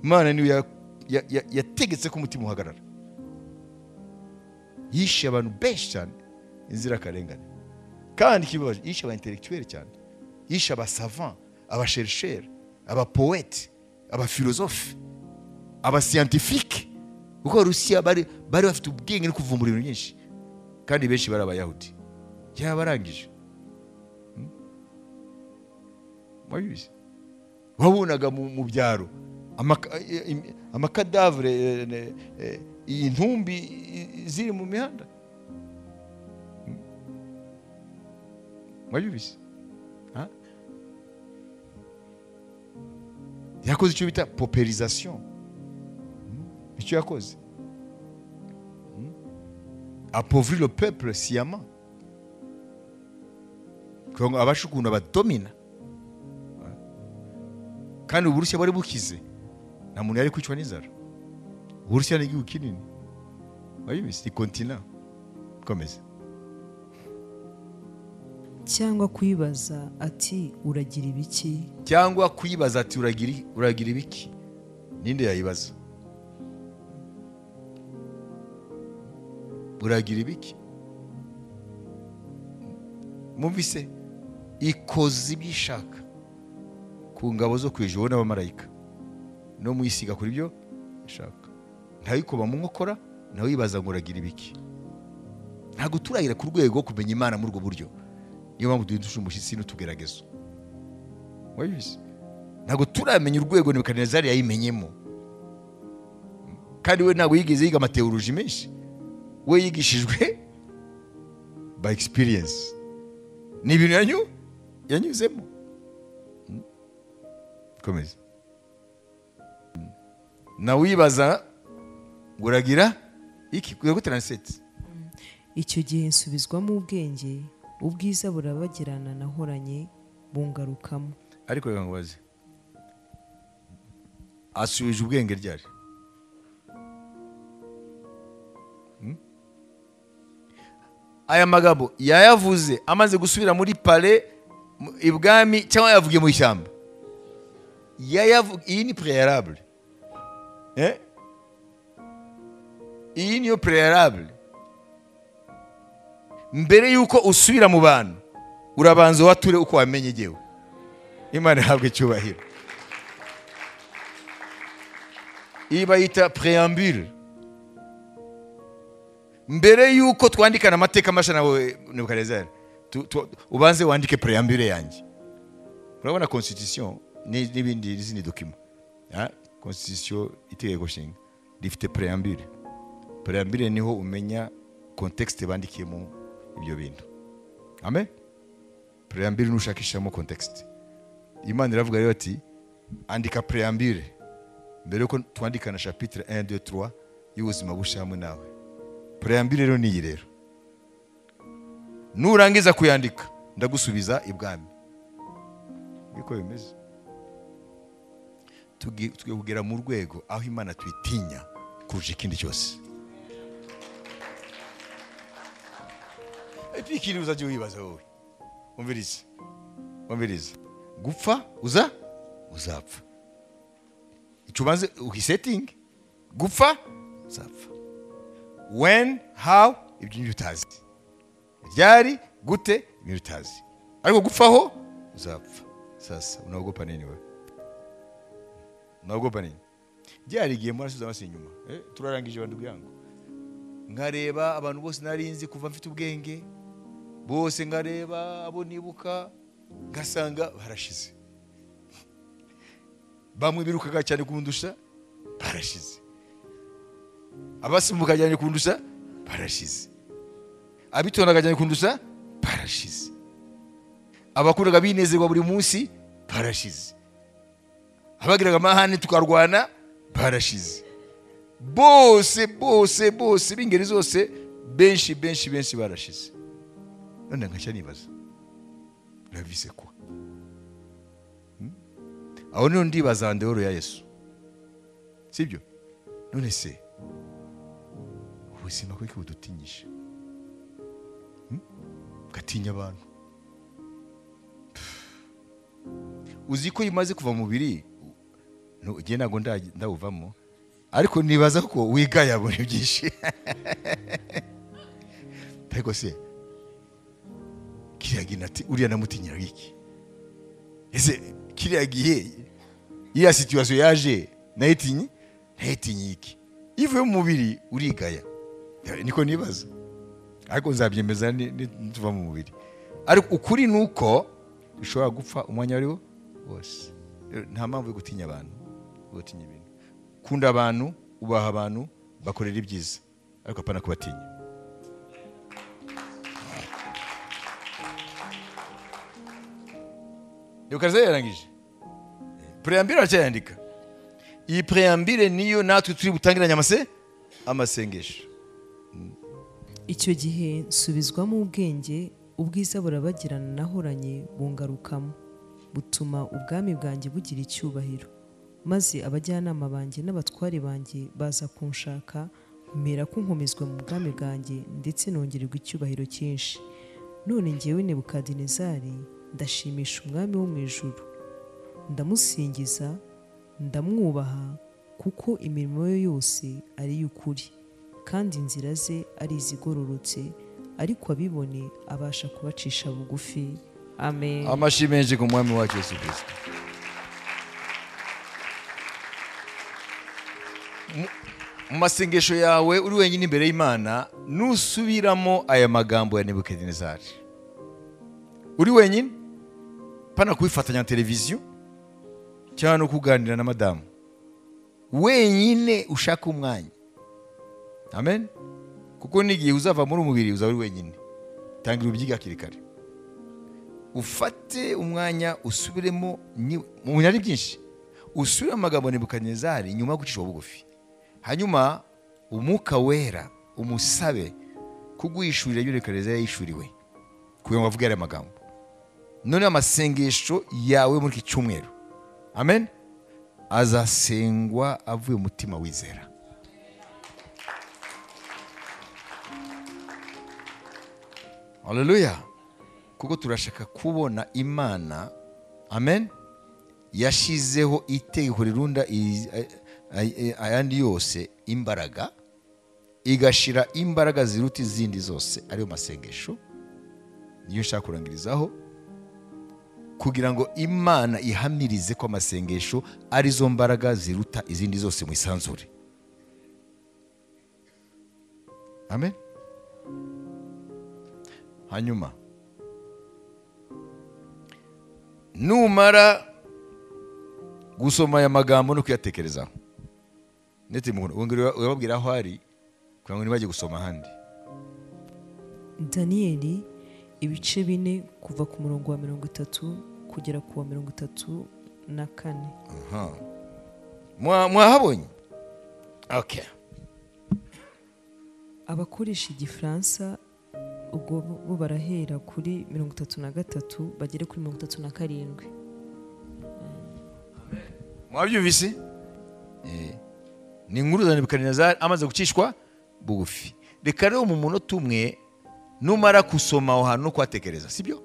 Imana niyo yategetse ko umutima uhagarara. Yishe abantu benshi cyane inzirakarengane, kandi kibabaje yishe aba intellectuel cyane, yishe aba savant, aba chercheur, aba poète, aba philosophe, aba scientifique, kuko Rusiya bari bafite ubwenge no kuvumbura ibintu byinshi, kandi benshi bari Abayahudi. Yabarangije. Mwabizi, wabonaga mu byaro amakadavre, intumbi ziri mu mihanda. Mwabizi, yakoze icyo bita pauperisation, icyo yakoze appauvrir le peuple sciemment, kugira ngo abashe ukuntu abadomina. Kandi Uburusiya bari bukize, nta muntu yari kwicwa n'inzara. Uburusiya ni igihugu kinini, wabizi, ni continent. Komeza. Cyangwa kuyibaza ati uragira ibiki, cyangwa kuyibaza ati uragira ibiki, ninde yayibaza? Uragira ibiki? Mumvise ikoze ibishaka ku ngabo zo kwijuru n'abamarayika no mwisiga kuri byo ishaka. Ntayikoba mu nkokora, nawe yibaza ngo uragira ibiki. Ntago turagira ku rwego kumenya Imana muri ubwo buryo. Niyo mpamvu duhindusha umushyitsi n'utugeragezo. Wabise? Ntago turamenya urwego Nebukadinezari yayimenyemo. Kandi we ntago yigeze yiga amateoloji menshi. We yigishijwe by experience. Ni ibintu yanyuzemo. Komeza. Na wibaza uragira iki? Kugera 37. Icyo gihe nsubizwamo ubwenge, ubwiza burabagirana nahoranye bungarukamo. Ariko reka nkubaze, asubije ubwenge ryari? Aya magambo yayavuze amaze gusubira muri palais ibwami cyangwa yavugiye mu ishyamba? Iyi ni préalable. Iyi niyo préalable. Mbere yuko usubira mu bantu urabanza wature uko wamenye jewe. Imana ihabwe icyubahiro. Iyi bayita préambule. Mbere yuko twandikana amateka masha nawe Nebukadinezari, ubanze wandike préambule yanjye. Urabona constitution n'ibindi n'izindi document. Constitution itegeko nshinga rifite préambule. Préambule niho umenya contexte bandikiyemo ibyo bintu. Amen. Préambule nushakishamo contexte. Imana iravuga rero ati andika préambule mbere yuko twandikana chapitre 1 2 3 y'ubuzima bushya hamwe nawe. Préambule rero ni iyi rero. Nurangiza kuyandika ndagusubiza ibwami. Niko bimeze. Tugiye kugera mu rwego aho Imana twitinya kurusha ikindi cyose. Epikiri uzajya wibaza wowe. Umvirize. Umvirize. Gupfa uzapfa. Icyo ubanze uhisetting. Gupfa uzapfa. When, how, ibyo nibyo utazi. Ryari, gute, ibyo utazi. Ariko gupfaho uzapfa. Sasa unaogopa nini wewe? Unaogopa nini? Ryari igiye murasubiza amaso inyuma. Turarangije bandugu yangu. Nkareba abantu bose narinzi kuva mfite ubwenge. Bose nkareba abo nibuka ngasanga barashize. Bamwe birukaga cyane kundusha barashize. Abasimbuka cyane kundusha barashize. Abitondaga cyane kundusha barashize. Abakuraga binezerwa buri munsi barashize. Abagiraga amahane tukarwana barashize. Bose bose bose b'ingeri zose benshi benshi benshi barashize. None nkaca nibaza la vie c'est quoi? Aho niho ndibaza ndehoro ya Yesu. Sibyo? None se ubuzima kwiki budutinyisha? Gatinya abantu. Uzi ko imaze kuva mu mubiri, no je nago ndawuvamo, ariko nibaza ko wigaya muri byinshi. Ariko se kiriya gihe nati uriya namutinyira iki? Ese kiriya gihe iya situation yaje nayitinyi iki? Ivuye mu mubiri urigaya. Niko nibaza. Ariko nzabyemeza nituva mu mubiri. Ariko ukuri nuko ushobora gupfa umwanya ari wo wose. Nta mpamvu yo gutinya abantu, gutinya ibintu. Kunda abantu, ubaha abantu, bakorera ibyiza. Ariko apana kubatinya. Nebukadinezari yarangije. Préambule aracyayandika. Iyi préambule niyo natwe turi butangiranye amasengesho. Icyo gihe nsubizwamo ubwenge, ubwiza burabagirana nahoranye bungarukamo, butuma ubwami bwanjye bugira icyubahiro. Maze abajyanama banjye n'abatware banjye baza kunshaka, mpera ko nkomezwa mu bwami bwanjye ndetse nongererwa icyubahiro cyinshi. None njyewe Nebukadinezari ndashimisha umwami wo mu ijuru, ndamusingiza, ndamwubaha, kuko imirimo ye yose ari iy'ukuri, kandi inzira ze ari izigororotse, ariko abibone abasha kubacisha bugufi. Amen. Amashyi menshi ku mwami wacu Yesu Kristo. Mu masengesho yawe uri wenyine imbere y'Imana, nusubiramo aya magambo ya Nebukadinezari uri wenyine, pana kubifatanya na televiziyo cyangwa no kuganira na madamu, wenyine ushaka umwanya. Amen. Kuko n'igihe uzava muri umubiri uzaba uri wenyine. Tangira ubyiga hakiri kare, ufate umwanya usubiremo mu bintu byinshi, usubire mu magambo ya Nebukadinezari nyuma yo gucishwa bugufi. Hanyuma umwuka wera umusabe kuguhishurira ibyo Nebukadinezari yahishuriwe kugira ngo avuge aya magambo. None amasengesho yawe muri iki cyumweru, amen, azasengwa avuye umutima wizera. Haleluya. Kuko turashaka kubona Imana, amen, yashizeho itegeko rirunda ayandi yose imbaraga, igashira imbaraga ziruta izindi zose, ariyo masengesho. Niyo nshaka kurangirizaho, kugira ngo Imana ihamirize ko amasengesho arizo mbaraga ziruta izindi zose mu isanzure. Amen. Hanyuma numara gusoma aya magambo no kuyatekerezaho, ndetse urababwira aho ari kugira ngo ntibajye gusoma ahandi. Daniyeli ibice 4 kuva ku murongo wa 30 kugera ku wa 34. Aha. Mwahabonye? Okay. Abakoresha igifaransa ubwo bo barahera kuri 33 bagere kuri 37. Mwabyumvise? Ni inkuru za Nebukadinezari amaze gucishwa bugufi. Reka rero mu munota umwe numara kusoma aho hantu no kwatekereza, sibyo?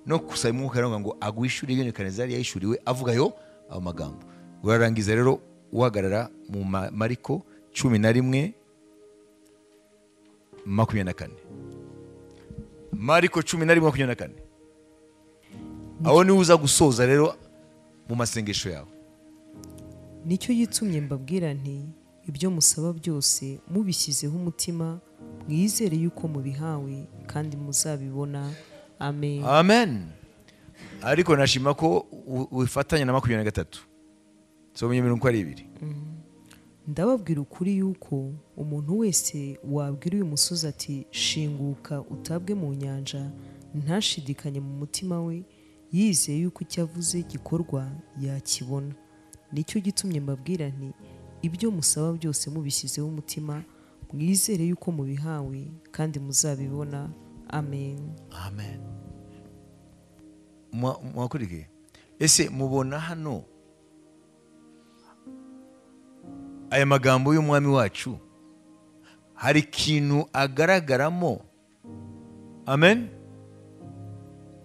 No kusaba umwuka wera ngo aguhishure ibyo Nebukadinezari yahishuriwe avuga yo ayo magambo. Urarangiza rero uhagarara mu Mariko 11:24. Mariko 11:24. Aho ni uza gusoza rero mu masengesho yawe. Nicyo yitumye mbabwira nti ibyo musaba byose mubishyizeho umutima, mwizere yuko mubihawe kandi muzabibona. Amen. Amen. Ariko nashima ko ufatanya na 23. So 22. Ndababwira ukuri yuko umuntu wese wabwira uyu musozi ati shinguka utabwe mu nyanja, ntashidikanye mu mutima we, yizeye yuko icyo avuze gikorwa yakibona. Nicyo gitumye mbabwira nti ibyo musaba byose mubishyizeho umutima, mwizere yuko mubihawe kandi muzabibona. Amen. Amen. Mwakurikiye? Ese mubona hano aya magambo y'umwami wacu hari ikintu agaragaramo, amen,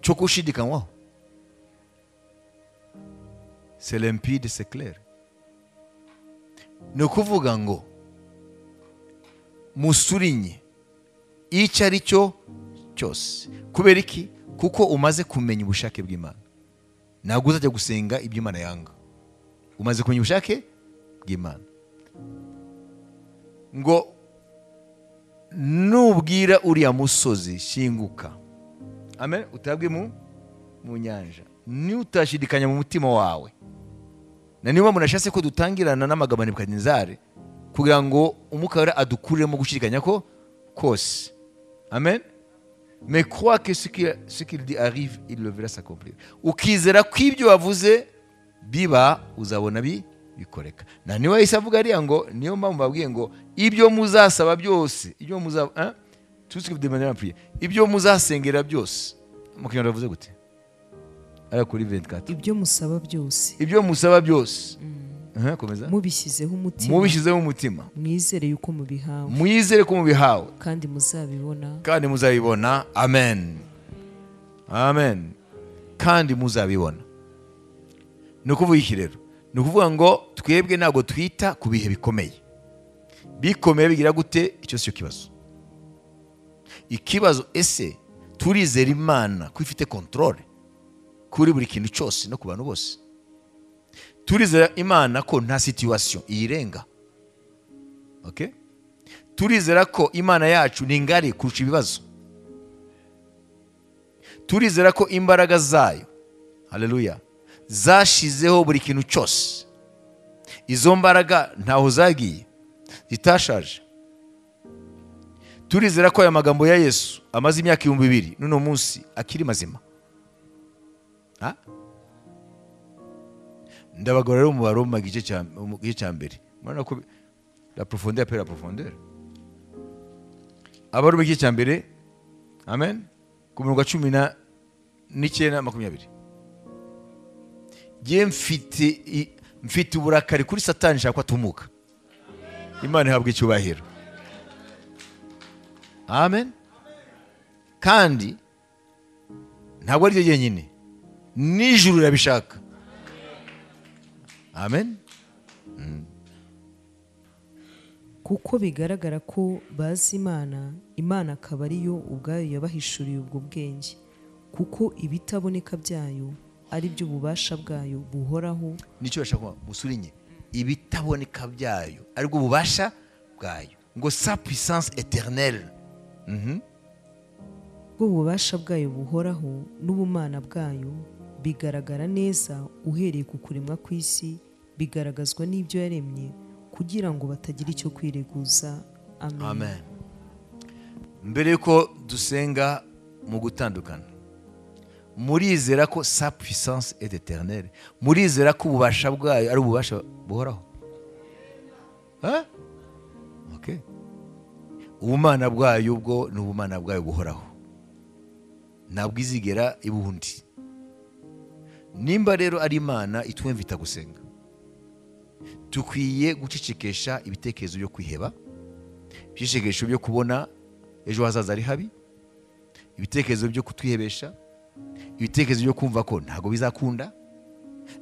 cyo gushidikanywaho? C'est limpide, c'est clair. Ni ukuvuga ngo musurinye icyo ari cyo cyose. Kubera iki? Kuko umaze kumenya ubushake bw'Imana. Ntabwo uzajya gusenga ibyo Imana yanga. Umaze kumenya ubushake bw'Imana. Ngo nubwira uriya musozi shinguka, amen, utabwe mu nyanja, nutashidikanya mu mutima wawe. Na niba munashatse ko dutangirana n'amagambo ya Nebukadinezari kugira ngo umwuka wera adukuriremo gushidikanya ko kose. Amen. Mais crois que ce qu'il dit arrive, il le verra s'accomplir. Ukizera ko ibyo wavuze biba, uzabona bikoreka. Na niba yahise avuga ariya ngo niyo mpamvu babwiye ngo ibyo muzasaba byose, ibyo muzaba, tout ce que vous demandez en prière, ibyo muzasengera byose. Mu Kinyarwanda bavuze gute? Ara kuri 24. Ibyo musaba byose. Ibyo musaba byose. Komeza. Mubishyizeho umutima. Mubishyizeho umutima. Mwizere yuko mubihawe. Mwizere ko mubihawe. Kandi muzabibona. Kandi muzabibona. Amen. Amen. Kandi muzabibona. Ni ukuvuga iki rero? Ni ukuvuga ngo twebwe ntabwo twita ku bihe bikomeye. Bikomeye bigira gute, icyo si cyo kibazo. Ikibazo ese turizera Imana ko ifite controle kuri buri kintu cyose no ku bantu bose? Turizera Imana ko nta situation iyirenga? Okay? Turizera ko Imana yacu ni ngari kurusha ibibazo? Turizera ko imbaraga zayo, haleluya, zashizeho buri kintu cyose? Izo mbaraga ntaho zagiye, zitashaje. Turizera ko aya magambo ya Yesu amaze imyaka 2000 n'uno munsi akiri mazima? Ha? Ndabagora rero mu Baroma igice cya mbere. Murabona ko la profondeur appelle la profondeur. Abaroma igice cya mbere, amen, ku murongo wa 19 20. Jye mfite uburakari kuri Satani nshaka ko atumuka. Imana ihabwe icyubahiro. Amen. Kandi ntabwo ari ryo jyenyine, n'ijuru rirabishaka. Amen. Kuko bigaragara ko bazi Imana, Imana akaba ariyo ubwayo yabahishuriye ubwo bwenge, kuko ibitaboneka byayo ari byo bubasha bwayo buhoraho. Nicyo bashaka kuvuga, musurinye ibitaboneka byayo ari bwo bubasha bwayo, ngo sa puissance éternelle. Bwo bubasha bwayo buhoraho n'ubumana bwayo bigaragara neza uhereye ku kuremwa kw'isi, bigaragazwa n'ibyo yaremye, kugira ngo batagira icyo kwireguza. Amen. Amen. Mbere yuko dusenga mu gutandukana, murizera ko sa puissance est éternelle? Murizera ko ububasha bwayo ari ububasha buhoraho? Ha? Okay. Ubumana bwayo ubwo ni ubumana bwayo buhoraho, ntabwo izigera ibundi. Nimba rero ari Imana itwemvita gusenga, dukwiye gucecekesha ibitekerezo byo kwiheba, ibitekerezo byo kubona ejo hazaza ari habi, ibitekerezo byo kutwihebesha, ibitekerezo byo kumva ko ntago bizakunda,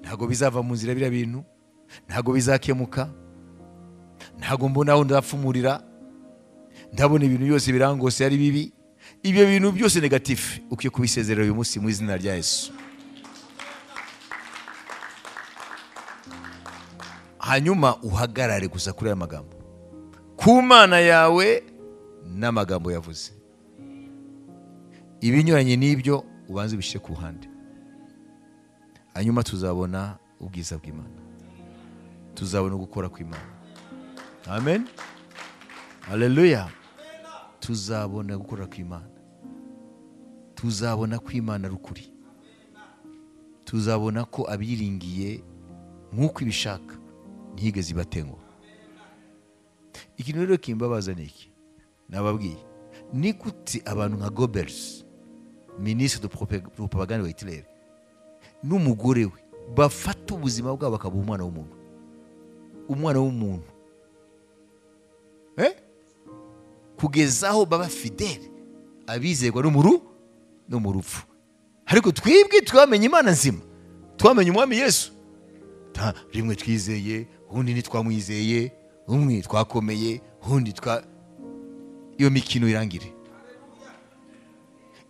ntago bizava mu nzira biriya bintu, ntago bizakemuka, ntago mbona aho ndapfumurira, ndabona ibintu byose birangose ari bibi. Ibyo bintu byose negatif ukwiye kubisezerera uyu munsi mu izina rya Yesu. Hanyuma uhagarare gusa kuri aya magambo, ku Mana yawe n'amagambo yavuze. Ibinyuranye n'ibyo ubanze ubishyire ku ruhande, hanyuma tuzabona ubwiza bw'Imana, tuzabona gukora kw'Imana. Amen, haleluya. Tuzabona gukora kw'Imana, tuzabona ko Imana ari ukuri, tuzabona ko abiringiye nk'uko ibishaka ntiyigeze ibatenguha. Ikintu rero kimbabaza ni iki nababwiye, ni gute abantu nka Goebbels, ministre de propagande wa Hitler, n'umugore we bafata ubuzima bwabo bakabuha umwana w'umuntu, umwana w'umuntu kugeza aho baba fidele, abizerwa no mu rupfu. Ariko twibwe twamenye Imana nzima, twamenye Umwami Yesu. Rimwe twizeye, undi ntitwamwizeye, umwe twakomeye, undi twa iyo mikino irangire.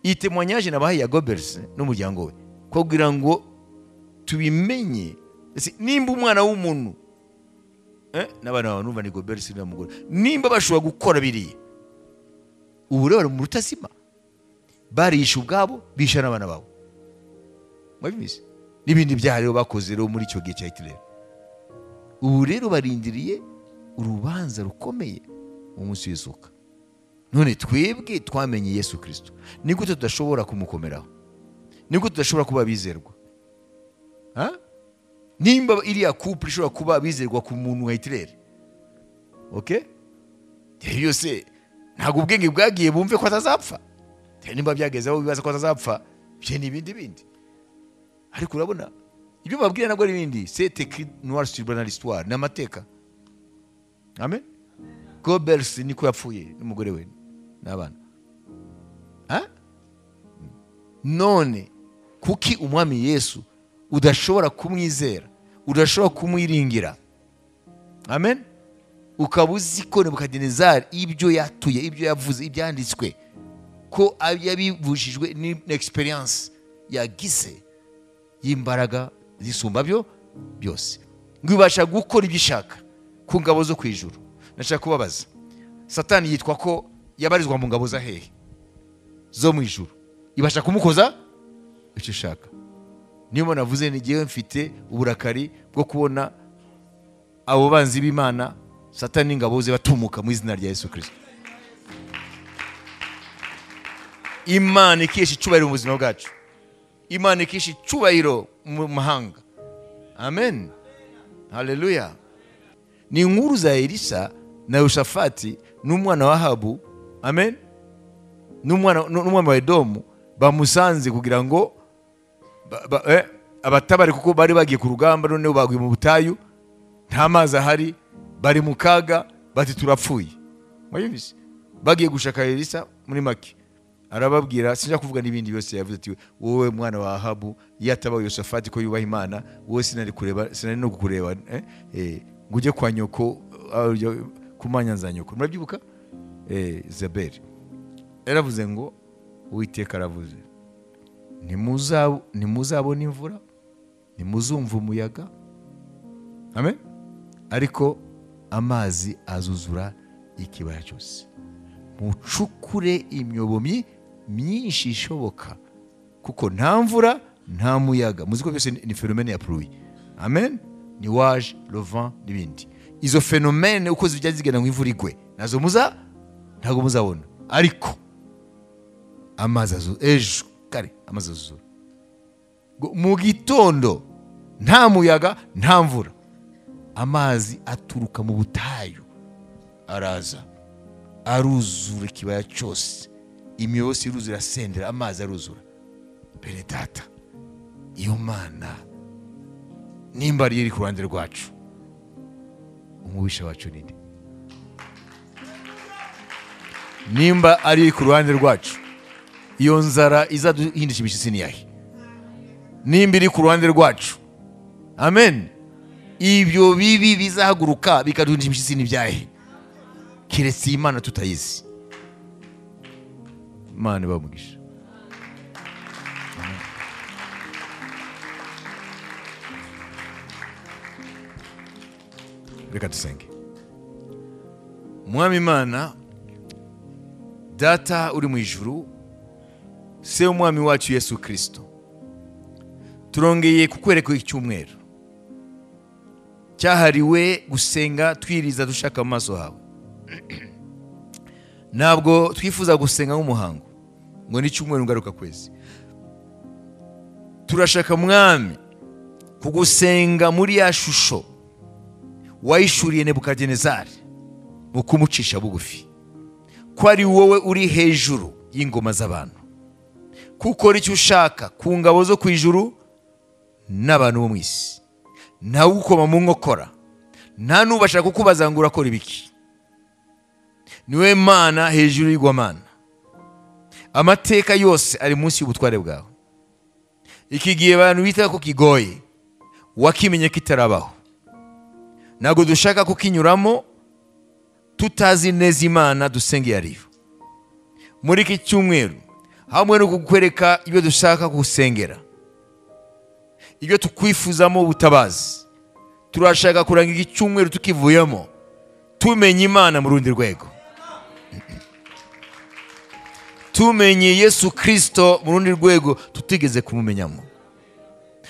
Iyi témoignage nabahaye ya Goebbels n'umuryango we kugira ngo tubimenye, nimba umwana w'umuntu n'abana bawe numva ni Goebbels n'umugore, nimba bashobora gukora biriya, ubu rero mu rutazima barisha ubwabo, bisha n'abana babo. Mwabizi n'ibindi byaha rero bakoze rero muri icyo gihe cya Hitler. Ubu rero barindiriye urubanza rukomeye mu munsi w'izuka. None twebwe twamenye Yesu Kristo, ni gute tudashobora kumukomeraho? Ni gute tudashobora kuba abizerwa? Nimba iriya couple ishobora kuba abizerwa ku muntu wa Hitler, okay, yose ntabwo ubwenge bwagiye bumve ko atazapfa. Nimba byageze aho bibaza ko atazapfa, bye n'ibindi bindi. Ariko urabona ibyo babwira nabwo ari ibindi, c'est écrit noir sur blanc dans l'histoire, ni amateka. Amen. Goebbels niko yapfuye n'umugore we n'abana. None kuki Umwami Yesu udashobora kumwizera, udashobora kumwiringira? Amen. Ukaba uzi ko Nebukadinezari ibyo yatuye, ibyo yavuze, ibyanditswe, ko yabivujijwe n'experience yagize y'imbaraga zisumba byo byose, ngo ibasha gukora ibyo ishaka ku ngabo zo ku ijuru. Nashaka kubabaza, Satani yitwa ko yabarizwa mu ngabo za hehe? Zo mu ijuru. Ibasha kumukoza icyo ishaka. Niyo navuze ni giye mfite uburakari bwo kubona abo banzi b'Imana, Satani n'ingabo ze batumuka mu izina rya Yesu Kristo. Imana ikesha icyubahiro mu buzima bwacu. Imana ikesha icyubahiro mu mahanga. Amen. Haleluya. Ni inkuru za Elisa na Yoshafati n'umwana wa Ahabu, amen, n'umwana wa Edomu bamusanze kugira ngo abatabare, kuko bari bagiye ku rugamba, noneho baguye mu butayu, nta mazi ahari, bari mu kaga, bati turapfuye. Mwayumvise? Bagiye gushaka Elisa muri make. Arababwira, sinja kuvuga n'ibindi byose, yavuze ati wowe mwana wa Ahabu, yataba Yoshafati ko yubaha Imana, wowe sinari kureba, sinari no kukureba, ngo ujye kwa nyoko, kumanyanza nyoko. Murabyibuka? Izabeli yaravuze ngo Uwiteka aravuze, ntimuzabona imvura, ntimuzumva umuyaga, amen, ariko amazi azuzura ikibaya cyose. Mucukure imyobo myinshi ishoboka, kuko nta mvura nta muyaga. Muzi ko byose ni phénomène ya pluie, amen, ni waje, le vent n'ibindi. Izo phénomène uko zijya zigenda ngo imvura igwe, nazo ntago muzabona, ariko amazi azuzura ejo kare, amazi azuzura mu gitondo, nta muyaga nta mvura, amazi aturuka mu butayu araza aruzura ikibaya cyose, imyobo iruzura, sendera, amazi aruzura. Bene data, iyo Mana nimba ari iri ku ruhande rwacu, umubisha wacu ninde? Nimba ari ku ruhande rwacu, iyo nzara izaduhindisha imishyitsi ni yahe? Nimba iri ku ruhande rwacu, amen, ibyo bibi bizahaguruka bikaduhindisha imishyitsi ni byahe? Keretse Imana tutayizi. Imana ibamugisha. Reka dusenge. Mwami Imana Data uri mu ijuru, se umwami wacu Yesu Kristo, turongeye kukwereka icyumweru cyahariwe gusenga twiriza dushaka mu maso hawe. Ntabwo twifuza gusenga nk'umuhango ngo ni icyumweru ngaruka kwezi. Turashaka Mwami kugusenga muri ya shusho wayishuriye Nebukadinezari mu kumucisha bugufi, ko ari wowe uri hejuru y'ingoma z'abantu, kuko icyo ushaka ku ngabo zo ku ijuru n'abantu bo mu isi, ntawe ukoma mu nkokora, nta n'ubasha kukubaza ngo urakora ibiki. Niwe Mana hejuru y'igwamana, amateka yose ari munsi y'ubutware bwawe. Iki gihe abantu bita ko kigoye, wakimenye kitarabaho. Ntabwo dushaka kukinyuramo tutazi neza Imana dusenge ariyo. Muri iki cyumweru hamwe no kukwereka ibyo dushaka gusengera, ibyo tukwifuzamo ubutabazi, turashaka kuranga iki cyumweru tukivuyemo tumenye Imana mu rundi rwego, tumenye Yesu Kristo mu rundi rwego tutigeze kumumenyamo.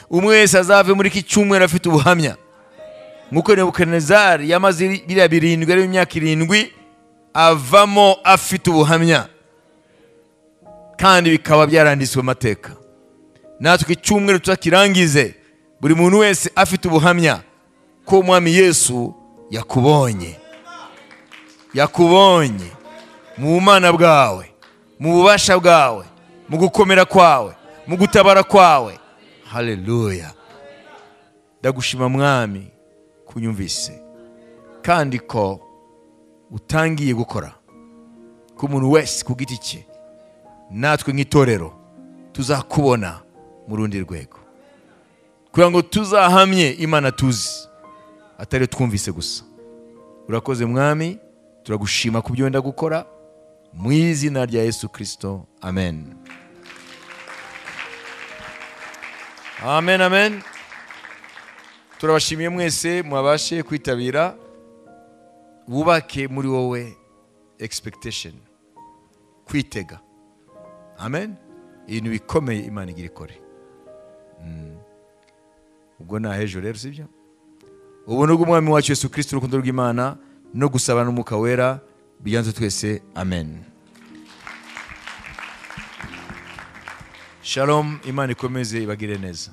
Umwe wese azave muri iki cyumweru afite ubuhamya nkuko Nebukadinezari yamaze biriya 7 ari imyaka 7 avamo afite ubuhamya, kandi bikaba byaranditswe amateka. Natwe icyumweru tuzakirangize buri muntu wese afite ubuhamya ko Umwami Yesu yakubonye, yakubonye mu bumana bwawe, mu bubasha bwawe, mu gukomera kwawe, mu gutabara kwawe. Haleluya. Ndagushima Mwami kunyumvise, kandi ko utangiye gukora ku muntu wese ku giti cye. Natwe nk'itorero tuzakubona mu rundi rwego, kugira ngo tuzahamye Imana tuzi, atari twumvise gusa. Urakoze Mwami, turagushima ku byo wenda gukora mu izina rya Yesu Kristo, amen. Amen, amen. Turabashimiye mwese mwabashe kwitabira. Wubake muri wowe expectation, kwitega. Amen. Ibintu bikomeye Imana igira ikore. Ubwo na hejo rero, sibyo? Ubuntu bw'Umwami wacu Yesu Kristo, urukundo rw'Imana no gusabana n'Umwuka Wera biganze twese. Amen. Shalom. Imana ikomeze ibagire neza.